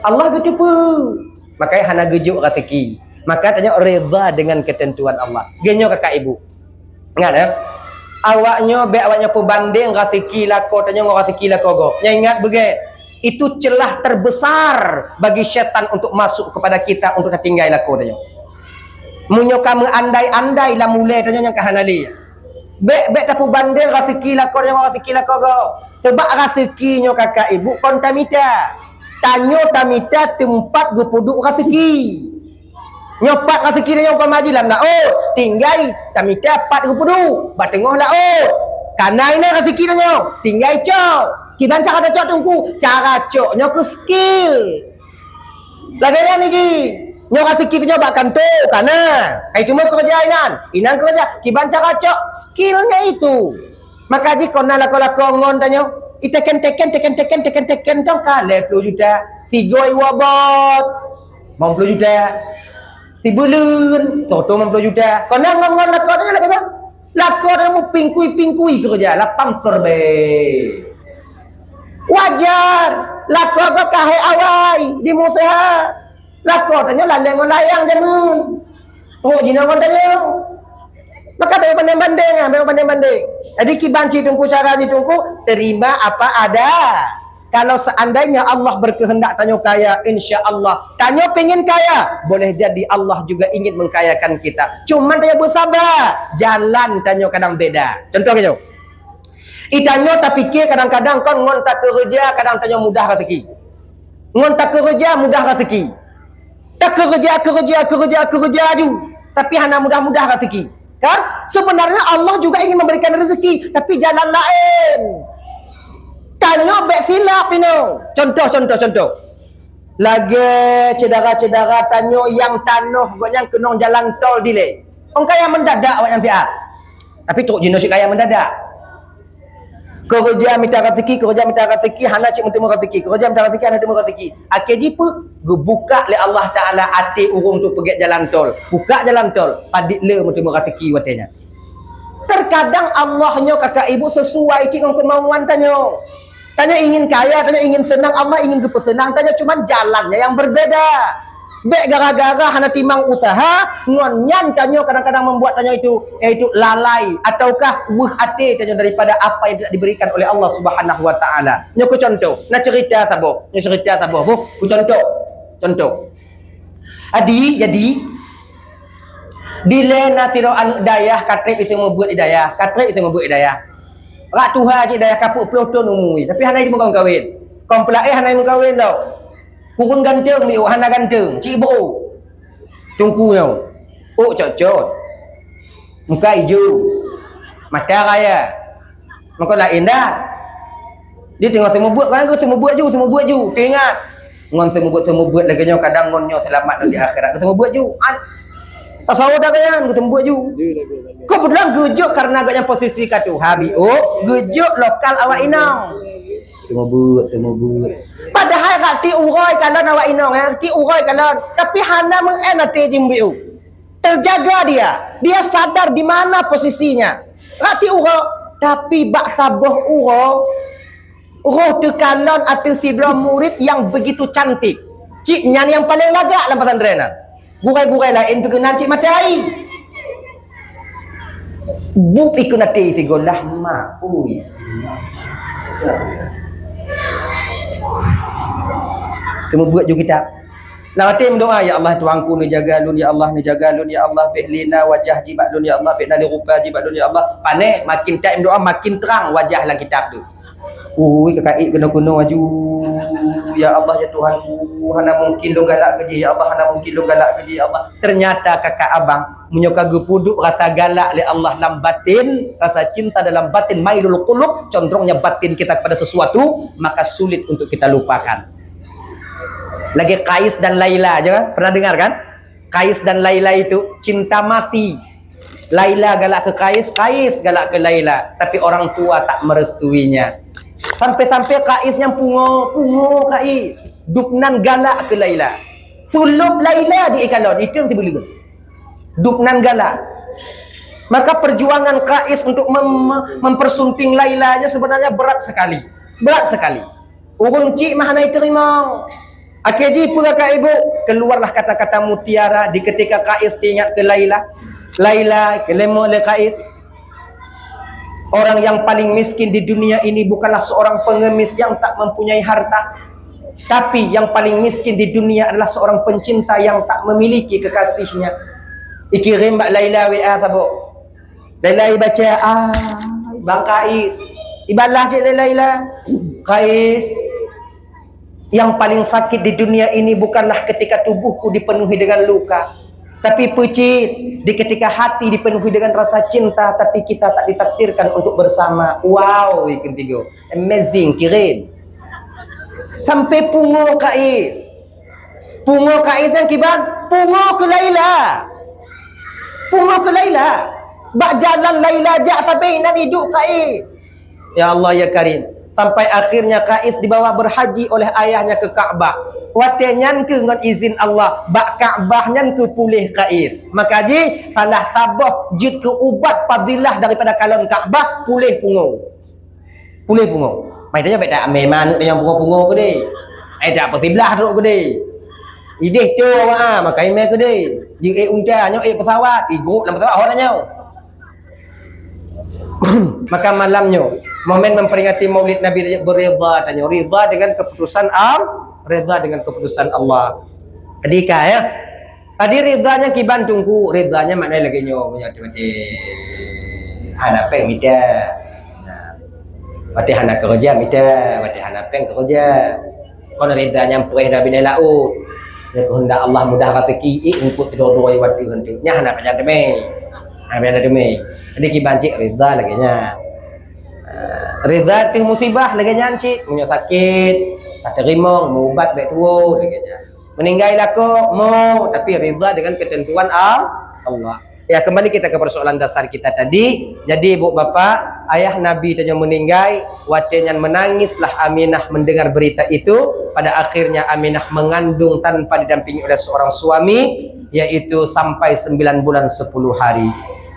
Allah geuteupeue. Makanya hana geujok raseuki. Maka tanyoe reda dengan ketentuan Allah. Gen nyoe kakak ibu. Ingat, ya. Awak nyoe, bèk awak nyoe peubandeng raseuki lakoe tanyoe ngon raseuki lakoe gob. Nyan ingat beugèt. Itu celah terbesar bagi syaitan untuk masuk kepada kita untuk tatinggai lakoe tanyoe. Meunyoe ka meuandai-andai lam ulèe tanyoe nyang ka hana lé. Bèk, bèk tapeubandeng raseuki lakoe tanyoe ngon raseuki lakoe gob. Sebab raseuki nyoe kakak ibu kon tamita. Tanyoe tamita teumpat geupeuduek raseuki. Nyoe pat raseuki tanyoe umpama jih lam laôt, tinggai tamita pat geupeuduek, bak teungoh laôt. Kana inan raseuki tanyoe, tinggai cok. Kiban cara tacok teungku, cara cok nyoe keuh skill. Lagèe nyan jih. Nyoe raseuki tanyoe bak kantô, kana. Kai teuma keureuja inan, inan keureuja. Kiban cara cok, skill nyan itu. Maka jih kon na lakoe-lakoe ngon tanyoe. Iteken-teken, teken-teken, teken-teken tong ka lhèe ploh juta. Sigoe iwoe bot. Limong ploh juta. Sibeuleuen, toto limong ploh juta. Kon na ngon-ngon lakoe tanyoe, lakoe tanyoe. Lakoe tanyoe meupingkui-pingkui keureuja, lapang terbit. Wajar. Lakoe ka kahé awai, di museuha. Lakoe tanyoe laleng ngon layang jameun. Trok jinoe ngon tanyoe. Maka bèk bandeng-bandeng, ah, bèk bandeng-bandeng. Jadi kiban cit teungku, cara cit teungku, terima apa ada. Kalau seandainya Allah berkehendak tanyoe kaya, insya Allah. Tanyoe pengen kaya, boleh jadi Allah juga ingin mengkayakan kita. Cuman tanyoe beusaba, jalan tanyoe kadang beda. Contoh keu nyoe. Itanyoe tapike kadang-kadang kon ngon takeureuja kadang tanyoe mudah raseuki. Ngon takeureuja mudah raseuki. Takeureuja, keureuja, keureuja, keureuja aju, tapi hana mudah-mudah raseuki. Kan? Sebenarnya Allah juga ingin memberikan rezeki, tapi jalan laén. Tanyoe bèk silap inoe. Contoh, contoh, contoh. Lagèe syedara-syedara tanyoe nyang tanoh gobnyan keunong jalan tol dilèe. Ôn kaya mendadak awaknyan siat. Tapi trok jinoe cit kaya mendadak. Keureuja mita raseuki, keureuja mita raseuki, hana cit meuteumèe raseuki. Keureuja mita raseuki, hana teumèe raseuki. Akhé jih peue? Geubuka lé Allah Taala até ureueng untuk peugèt jalan tol. Buka jalan tol, padit le meuteumèe raseuki watèe nyan. Terkadang Allah nyoe kakak ibu sesuai cit ngon keumauan tanyoe. Tanyoe ingin kaya, tanyoe ingin seunang, Allah ingin geupeuseunang tanyoe, cuman jalannya yang berbeda. Bèk gara-gara hana timang usaha, ngon nyan tanyoe kadang-kadang membuat tanyoe itu, yaitu lalai ataukah weuh até tanyoe daripada apa yang tidak diberikan oleh Allah Subhanahu wa Taala. Nyoe keu contoh, na cerita saboh, nyoe cerita saboh, boh, keu contoh. Contoh. Adi, jadi, dilèe na sidroe aneuk dayah ka trép iseumeubuet di dayah, ka trép iseumeubuet di dayah. Rak tuha cit dayah ka peuet ploh thôn umu, tapi hana jimeukawen-kawen. Kon peulaéh hana jimeukawen tau. Kureueng ganteng miôk, hana ganteng, cit bro. Teungku nyoe. Ôk cot-cot. Muka ijo. Mata raya. Maka laén dah. Dia teungoh seumeubeuet, kan, seumeubeuet ju, seumeubeuet ju. Teuingat. Ngon seumeubeuet-seumeubeuet lagèe nyoe, kadang ngon nyoe seulamat lom di akhirat. Seumeubeuet ju. An-, tasawuf dah kaya, seumeubeuet ju. Keubeutulan geujok karena agaknya posisi ka tuha, biôk, geujok lokal awak inong. Seumeubeuet, seumeubeuet. Padahai rak tiep uroe kalon awak inong, eh, tiep uroe kalon. Tapi hana meu'en até jih biôk. Terjaga dia. Dia sadar di mana posisinya. Rak tiep uroe, tapi bak saboh uroe, roh teukalon ateueh sidroe murit yang begitu cantik. Cit nyan nyang paleng lagak lam pesantren nyan. Gurèe-gurèe laén teukeunang cit maté ai. Bup ikeu até sigoe lah mak, ui. Seumeubeuet ju kitab. Lam até meudoa, "Ya Allah, Tuhanku, neujaga lôn, ya Allah, neujaga lôn, ya Allah, bèk lé na wajah jih bak lôn, ya Allah, bèk na lé rupa jih bak lôn, ya Allah." Pané, makin that meudoa, makin trang wajah lam kitab tu. Ui, kakak ék keunoe-keunoe aju. Ya Allah, ya Tuhanku, hana mungkin lôn galak keu jih, ya Allah, hana mungkin lôn galak keu jih, ya Allah. Ternyata kakak abang, meunyoe ka geupeuduek rasa galak lé Allah lam batin, rasa cinta dalam batin, mailul qulub, condrongnya batin kita kepada sesuatu, maka sulit untuk kita lupakan. Lagèe Qais dan Laila je kan? Pernah dengar kan? Qais dan Laila itu cinta mati. Laila galak keu Qais, Qais galak keu Laila. Tapi orang tua tak merestuinya. Sampai-sampai Qais nyang pungo, pungo Qais. Dubnan galak keu Laila. Sulôb Laila jikalon, itong sibuleuen. Dubnan galak. Maka perjuangan Qais untuk mem-, mempersunting Laila nya sebenarnya berat sekali. Berat sekali. Ureueng cit mah hana jiteurimong. Akhé jih peue ka ibu? Keluarlah kata-kata mutiara di ketika Qais teuingat keu Laila. Laila, keuleumah lé Qais. Orang yang paling miskin di dunia ini bukanlah seorang pengemis yang tak mempunyai harta, tapi yang paling miskin di dunia adalah seorang pencinta yang tak memiliki kekasihnya. Ikirém bak Laila W A saboh. Laila ibaca, "Ah, bang Qais." Ibalah cit lé Laila. "Qais, yang paling sakit di dunia ini bukanlah ketika tubuhku dipenuhi dengan luka, tapi peucit di ketika hati dipenuhi dengan rasa cinta, tapi kita tak ditakdirkan untuk bersama." Wow, ikeu tigo. Amazing, kirém. Sampai pungo Qais. Pungo Qais nyang kiban, pungo keu Laila. Pungo keu Laila. Bak jalan Laila jak sabe inan iduek Qais. Ya Allah, ya Karim. Sampai akhirnya Qais dibawa berhaji oleh ayahnya ke Ka'bah. Watèe nyan keuh ngon izin Allah, bak Ka'bah nyan keuh puléh Qais. Maka jih salah saboh jeuet keu ubat fadilah daripada kalon Ka'bah, puléh pungo. Puléh pungo. Mai tanyoe bèk tamè manok nyang pungo-pungo keudéh. Eh, tak peusiblah trok keudéh. Idéh tu awak ah, makai mè keudéh. Di ék unta, nyoe ék pesawat, di grup lam pesawat, ho tanyoe. Maka malam nyoe, momen memperingati Maulid Nabi, beurida tanyoe. Rida dengan keputusan Al-, rida dengan keputusan Allah. Jadi ka, ya. Adi rida nyan kiban Teungku, rida nyan makna lagèe nyoe, meunyoe watèe hana péng mita. Nah, watèe hana keureuja mita, watèe hana péng keureuja. Kon rida nyan preh dan binèh laôt. Nyan keuheundak Allah mudah raseuki, ék eungkôt sidroe-droe watèe heunteu. Nyan hana pajan teumé. Hana pajan teumé. Jadi kiban cit rida lagèe nyan. Ah, rida teuh musibah lagèe nyan cit. Meunyoe sakét, Ka teurimong, meuubat bèk tuwoe, lagèe nyan. Meuninggai lakoe, mo, tapi ridha dengan ketentuan Al-, Allah. Ya, kembali kita ke persoalan dasar kita tadi. Jadi, ibu bapak, ayah Nabi tanyoe meuninggai, watèe nyan menangislah Aminah mendengar berita itu. Pada akhirnya, Aminah mengandung tanpa didampingi oleh seorang suami, yaitu sampai sembilan bulan sepuluh hari.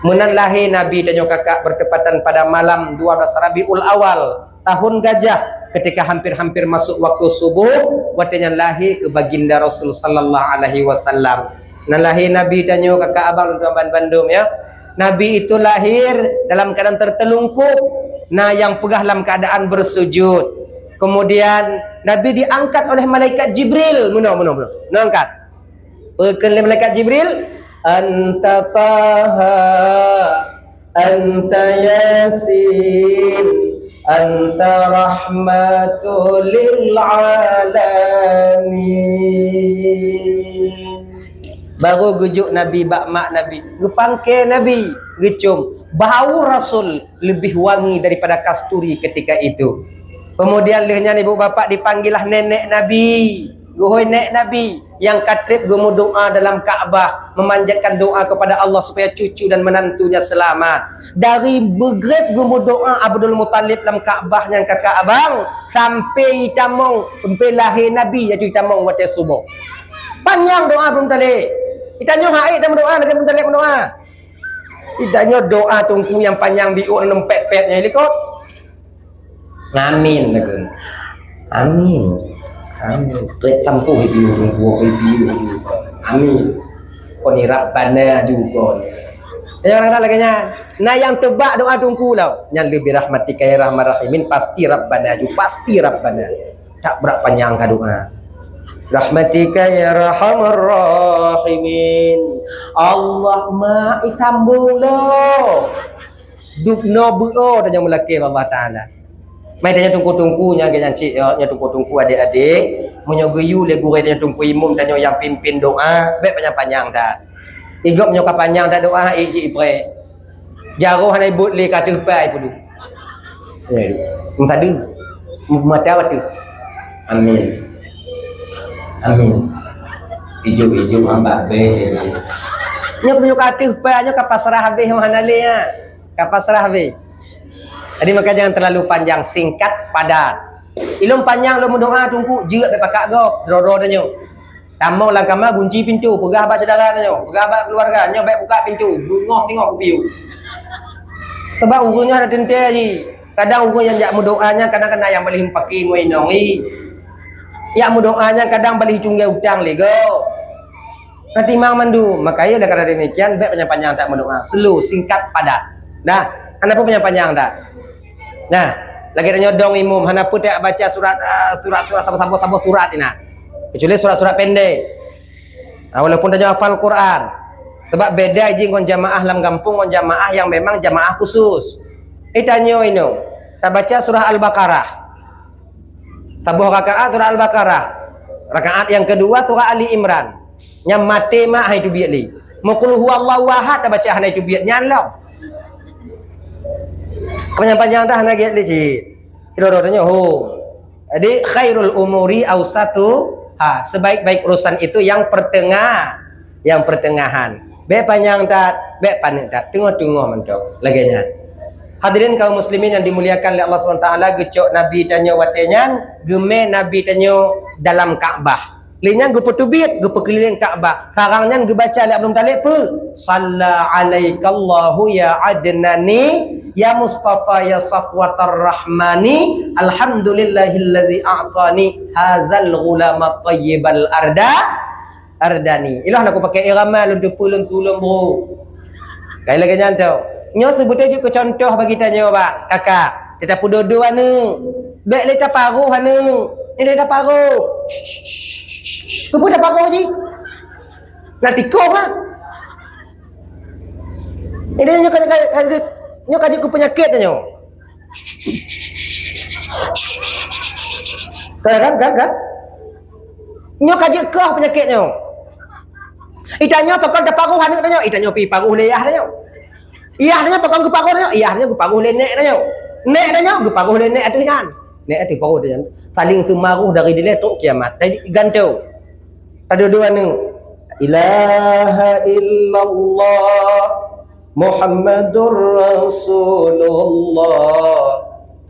Meunan lahé Nabi tanyoe kakak bertepatan pada malam dua belas Rabiul Awal, tahun gajah, ketika hampir-hampir masuk waktu subuh, watèe nyan lahé keu Baginda Rasul sallallahu alaihi wasallam. Nan lahé Nabi tanyoe kakak abang lôn tuan bandum, ya. Nabi itu lahir dalam keadaan tertelungkup. Nah, yang peugah dalam keadaan bersujud. Kemudian Nabi diangkat oleh malaikat Jibril. Meunoe, meunoe, meunoe. Meunoe angkat. Peukheun lé malaikat Jibril, "Anta Taha, anta Yasin, anta rahmatul lil alamin." Baru geujok Nabi bak mak Nabi, geupangke Nabi, geucom bau Rasul lebih wangi daripada kasturi ketika itu. Kemudian lheueh nyan ibu bapak dipanggillah nenek Nabi. Geuhôi nèk Nabi nyang ka trép geumeudoa dalam Ka'bah, memanjatkan doa kepada Allah supaya cucu dan menantunya selamat. Dari beugreb geumeudoa Abdul Muthalib lam Ka'bah nyang kakak abang, sampai itamong, sampai lahé Nabi, yaitu itamong watèe suboh. Panyang doa Abdul Muthalib. Itanyoe hai tameudoa lagèe Abdul Muthalib meudoa. Itanyoe doa teungku nyang panyang biôk nang pèt-pèt nyan likot. Amin, lagun. Amin. Amin. Trép sampôh ipiôh, dua ipiôh ju kon. Amin. Kon ni Rabbana ju kon. Ya, orang lagèe nyan. Nah, nyang teubak doa teungku lah. Nyan leubeh rahmatika ya rahman rahimin, pasti Rabbana ju, pasti Rabbana. Tak berat panyang ka doa. Rahmatika ya rahman rahimin. Allah ma isambung lo. Dubnoe beuo tanyoe meulakèe bak Allah Taala. Mai tanyoe teungku-teungku nyang geunyang cit, nyoe teungku-teungku adék-adék. Meunyoe geuyue lé gurèe tanyoe teungku imum tanyoe nyang pimpin doa, bèk panyang-panyang that. Igop nyoe ka panyang that doa, ék cit iprèk. Jaroe hana ibot lé ka teuh pai peudeuh. Ya, meusadeue. Mata watèe. Amin. Amin. Ijo-ijo hamba beh. Nyoe meunyoe ka teuh pai nyoe ka pasrah habéh hana lé nyan. Ka pasrah weh. Jadi maka jangan terlalu panjang, singkat, padat. Ilôn panyang lôn meudoa teungku, jeuet bak pakak gob, droe-droe tanyoe. Tamong lam kama gunci pintoe, peugah bak syedara tanyoe, peugah bak keuluwarga, nyoe bèk buka pintoe, beungoh singoh kupiôh. Sabab ureueng nyoe hana teuntèe jih. Kadang ureueng nyang jak meudoa nyan kadang-kadang nyang bak lheuh meupaké ngon inong i. Jak meudoa nyan kadang bak lheuh tunggé utang lé gob. Hana timang mandum. Maka, ya, oleh karena demikian, bèk panyang-panyang that meudoa. Slow, singkat, padat. Dah, hana peue panyang-panyang that. Nah, lagèe tanyoe dong imum, hana peue tak baca surat, ah, surat-surat saboh-saboh, saboh surat inan. Kecuali surat-surat pendek. Ah, walaupun tanyoe hafal Quran. Sebab beda jih ngon jamaah lam gampông ngon jamaah yang memang jamaah khusus. Eh, tanyoe inoe, tabaca surah Al-Baqarah. Saboh rakaat surah Al-Baqarah. Rakaat nyang keudua surah Ali Imran. Nyang maté mak hai teubiet lé. Meu qul huwallahu ahad tabaca hana teubiet nyan lom. Panyang-panyang dah hana giat lé cit. Kira-kira tanyoe ho. Jadi khairul umuri ausatu ha, sebaik-baik urusan itu yang pertengah, yang pertengahan. Bèk panyang that, bèk paneuk that, teungoh-teungoh mantong. Lagèe nyan. Hadirin kaum muslimin yang dimuliakan oleh Allah Subhanahu wa taala, geucok Nabi tanyoe watèe nyan, geumè Nabi tanyoe dalam Ka'bah. Lé nyan geupeuteubiet, geupeukeulileng Ka'bah. Sarang nyan geubaca lé Abdul Muthalib peue? Salla alaikallahu ya adnani, ya Mustafa, ya safwatar rahmani, alhamdulillahilladzi a'tani hadzal ghulama thayyibal arda, ardani. Iloh na kupaké irama lôn teupeue lôn su lôn bro. Kai lagèe nyan tu. Nyoe seubeutôi jeuet keu contoh bagi tanyoe, bak, kakak. Teuta peudodo aneuk. Bèk lé taparoh aneuk. Nyoe lé taparoh. Keupeue taparoh jih? Na tikong ah. Ini nyoe ka, ka, ka, nyoe ka jeuet keu peunyakét nyoe. Kan, kan, kan, kan? Nyoe ka jeuet keu peunyakét nyoe. Itanyoe pakon taparoh aneuk tanyoe, itanyoe pi paroh lé yah tanyoe. Yah tanyoe pakon geuparoh tanyoe, yah tanyoe geuparoh lé nèk tanyoe. Nèk tanyoe geuparoh lé nèk ateueh nyan. Eh, tu baru dia saling seumaroh dari dilèe trok kiamat. Jadi gantung. Ada dua ni. Ilaha illallah Muhammadur Rasulullah.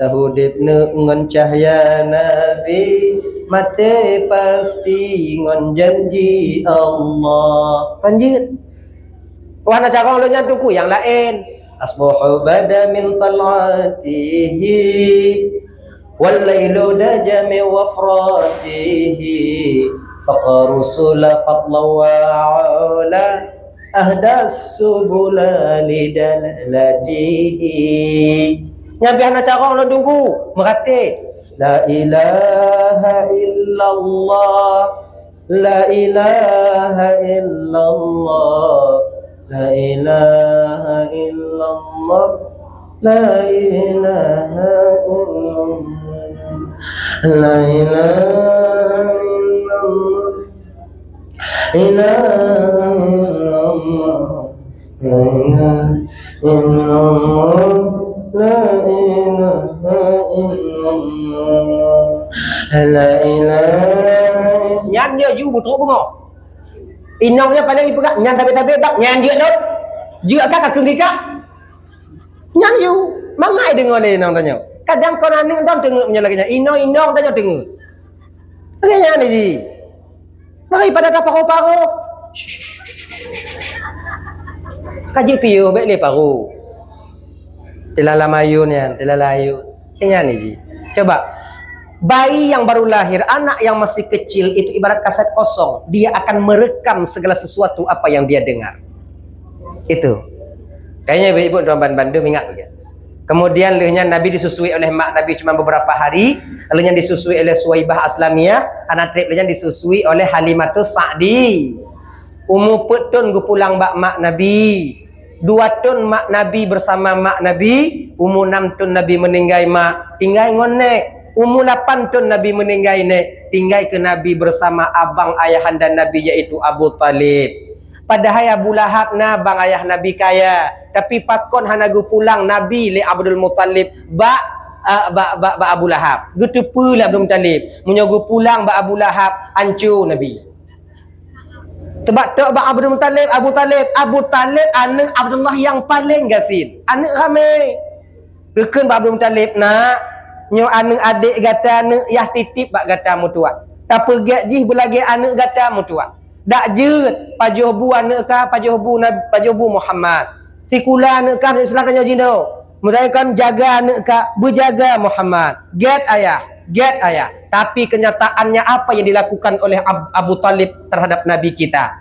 Taudép neuk ngon cahya Nabi, maté pasti ngon janji Allah. Lanjut. Wah, na carông lôn nyan teungku nyang laén. Asbahu bada min tal'atihi, wal lailu daja min wafratihi, faqa rusula fadlan wa 'ula, ahdas subula lidalalatihi. Nyan pih na carông lôn teungku, meuratéb. La ilaha illallah, la ilaha illallah, la ilaha illallah, la ilaha illallah, la ilaha illallah, ilaha illallah, la ilaha illallah, la ilaha illallah, la ilaha. Nyan jeuet ju beutrok beungoh. Inong nyan paléng ipeugah, nyan sabé-sabé bak nyan jeuet lôn. Jeuet ka, ka keuh kah? Nyan ju, mangat deungoe lé inong tanyoe. Kadang kon aneuk dong teungeut meunyoe lagèe nyan. Inong-inong tanyoe teungeut. Lagèe nyan ji. Daripada taparo-paro. Ka jipiôh bèk lé paro. Teulalai ayun nyan, teulalai ayun. Lagèe nyan ji. Coba, bayi yang baru lahir, anak yang masih kecil itu ibarat kaset kosong. Dia akan merekam segala sesuatu apa yang dia dengar. Itu. Kayaknya ibu-ibu tuan bandum ingat begitu. Kemudian lheueh nyan Nabi disusui oleh mak Nabi cuma beberapa hari, lheueh nyan disusui oleh Suwaibah Aslamiyah, aneuk trép lheueh nyan disusui oleh Halimatus Sa'di. Umu peuet thon geupulang bak mak Nabi. Dua thon mak Nabi bersama mak Nabi, umu enam thon Nabi meninggai mak, tinggai ngon nèk. Umu lapan thon Nabi meninggai nèk, tinggai keu Nabi bersama abang ayahanda Nabi, yaitu Abu Thalib. Padahai Abu Lahab na bang ayah Nabi kaya, tapi pakon hana geupulang Nabi lé Abdul Muthalib bak, a, bak, bak, bak Abu Lahab? Geuteupeue lé Abdul Muthalib, meunyoe geupulang bak Abu Lahab, anco Nabi. Sabab tok bak Abdul Muthalib, Abu Thalib, Abu Thalib aneuk Abdullah nyang paleng gasien, aneuk ramè. Geukheun bak Abdul Muthalib, "Nak, nyoe aneuk adék gata neuk yah titip bak gata meutuwah. Tapeugèt jih beulagèe aneuk gata meutuwah. Dak jeuet, pajoh bu aneuk ka, pajoh bu Nab-, pajoh bu Muhammad. Sikula aneuk ka, sikula tanyoe jinoe. Meusai kon jaga aneuk ka, beujaga Muhammad. Gèt ayah, gèt ayah." Tapi kenyataannya apa yang dilakukan oleh Ab-, Abu Thalib terhadap Nabi kita?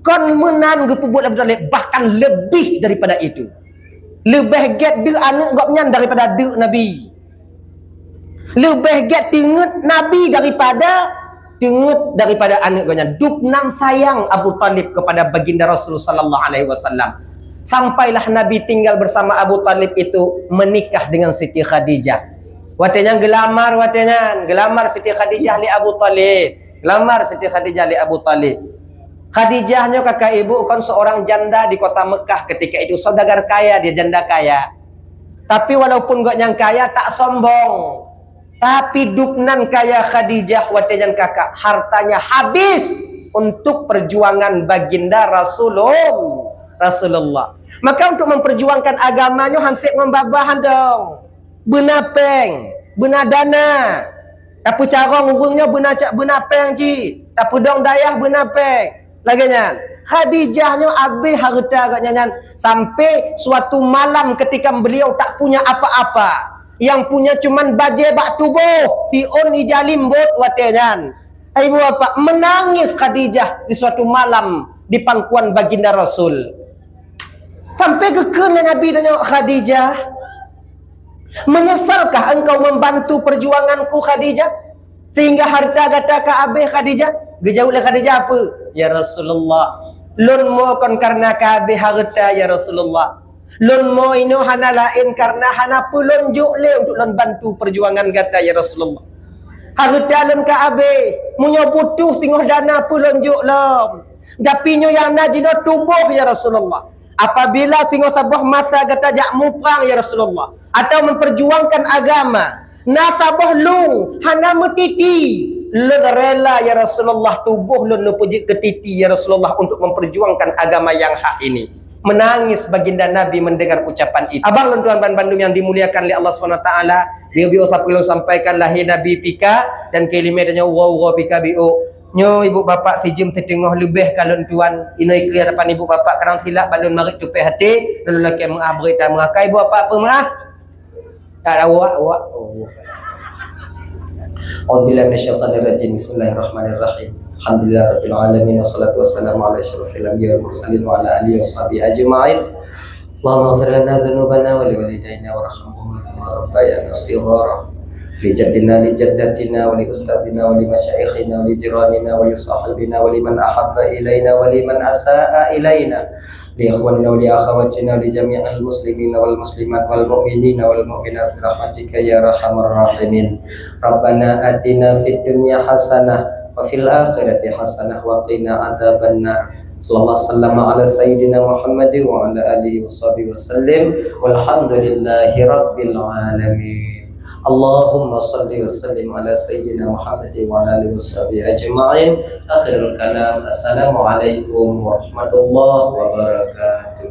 Kon meunan geupeubuet Abu Thalib, bahkan lebih daripada itu. Leubeh gèt deuk aneuk gobnyan daripada deuk Nabi. Leubeh gèt teungeut Nabi daripada teungeut daripada aneuk gobnyan. Dubnan sayang Abu Thalib kepada Baginda Rasul sallallahu alaihi wasallam. Sampailah Nabi tinggal bersama Abu Thalib itu menikah dengan Siti Khadijah. Watèe nyan geulamar, watèe nyan geulamar Siti Khadijah lé Abu Thalib. Geulamar Siti Khadijah lé Abu Thalib. Khadijah nyoe kakak ibu kon seorang janda di kota Mekah ketika itu, saudagar kaya, dia janda kaya. Tapi walaupun gobnyan kaya, tak sombong. Tapi dubnan kaya Khadijah watèe nyan kakak, hartanya habis untuk perjuangan Baginda Rasulul-, Rasulullah. Maka untuk memperjuangkan agama nyoe han sép ngon babah dong. Beuna pèng, beuna dana. Tapeucarông ureueng nyoe beuna ca-, beuna pèng cit. Tapeudong dayah beuna pèng. Lagèe nyan. Khadijah nyoe abéh hareuta gobnyan nyan sampai suatu malam ketika beliau tak punya apa-apa. Nyang punya cuman bajèe bak tuboh, siôn ija limbot watèe nyan. Hai ibu bapak, menangis Khadijah di suatu malam di pangkuan Baginda Rasul. Sampai geukheun lé Nabi tanyoe, "Khadijah, menyesalkah engkau membantu perjuanganku, Khadijah? Sehingga harta gata ka abéh, Khadijah?" Geujaweueb lé Khadijah, "Apa? Ya Rasulullah, lôn mo kon kareuna ka abéh harta, ya Rasulullah. Lôn mo inoe hana laén kareuna hana peue lôn jok lé untuk lôn bantu perjuangan gata, ya Rasulullah. Harta lôn ka abéh, meunyoe butuh singoh dana peue lôn jok lom. Tapi nyoe nyang na jinoe tuboh, ya Rasulullah. Apabila singoh saboh masa gata jak muprang, ya Rasulullah, atau memperjuangkan agama, Na saboh lôn hana meutiti. Lôn rela, ya Rasulullah, tuboh lôn neupeujeuet keu titi, ya Rasulullah, untuk memperjuangkan agama yang hak ini. Menangis baginda Nabi mendengar ucapan itu. Abang lôn tuan ban bandum yang dimuliakan oleh Allah Subhanahu Wa Taala, biôk-biôk sapeue lôn sampaikan lahé Nabi pika dan keulimé tanyoe uroe-uroe pika biôk. Nyoe ibu bapak sijeuem siteungoh leubeh ka lôn tuan. Inoe keu hadapan ibu bapak kadang silap bak lôn marit tupéh até, lôn lakée meu'ah beurit dan meu'ah. Ka ibu bapak peumeu'ah? Tak ada awak, awak. Oh, awak. أعوذ بالله من الشيطان الرجيم. بسم الله الرحمن الرحيم. الحمد لله رب العالمين، والصلاة والسلام على أشرف الأنبياء والمرسلين وعلى آله وصحبه أجمعين. اللهم اغفر لنا ذنوبنا ولوالدينا وارحمهما كما ربيانا صغارا. لجدنا لجدتنا ولأستاذنا ولمشايخنا ولجيراننا ولصاحبنا ولمن أحب إلينا ولمن أساء إلينا. لإخواننا ولأخواتنا ولجميع المسلمين والمسلمات والمؤمنين والمؤمنات برحمتك يا أرحم الراحمين. ربنا آتنا في الدنيا حسنة وفي الآخرة حسنة وقنا عذاب النار. صلى الله وسلم على سيدنا محمد وعلى آله وصحبه وسلم. والحمد لله رب العالمين. اللهم صل وسلم على سيدنا محمد وعلى آله وصحبه أجمعين. آخر الكلام. السلام عليكم ورحمة الله وبركاته.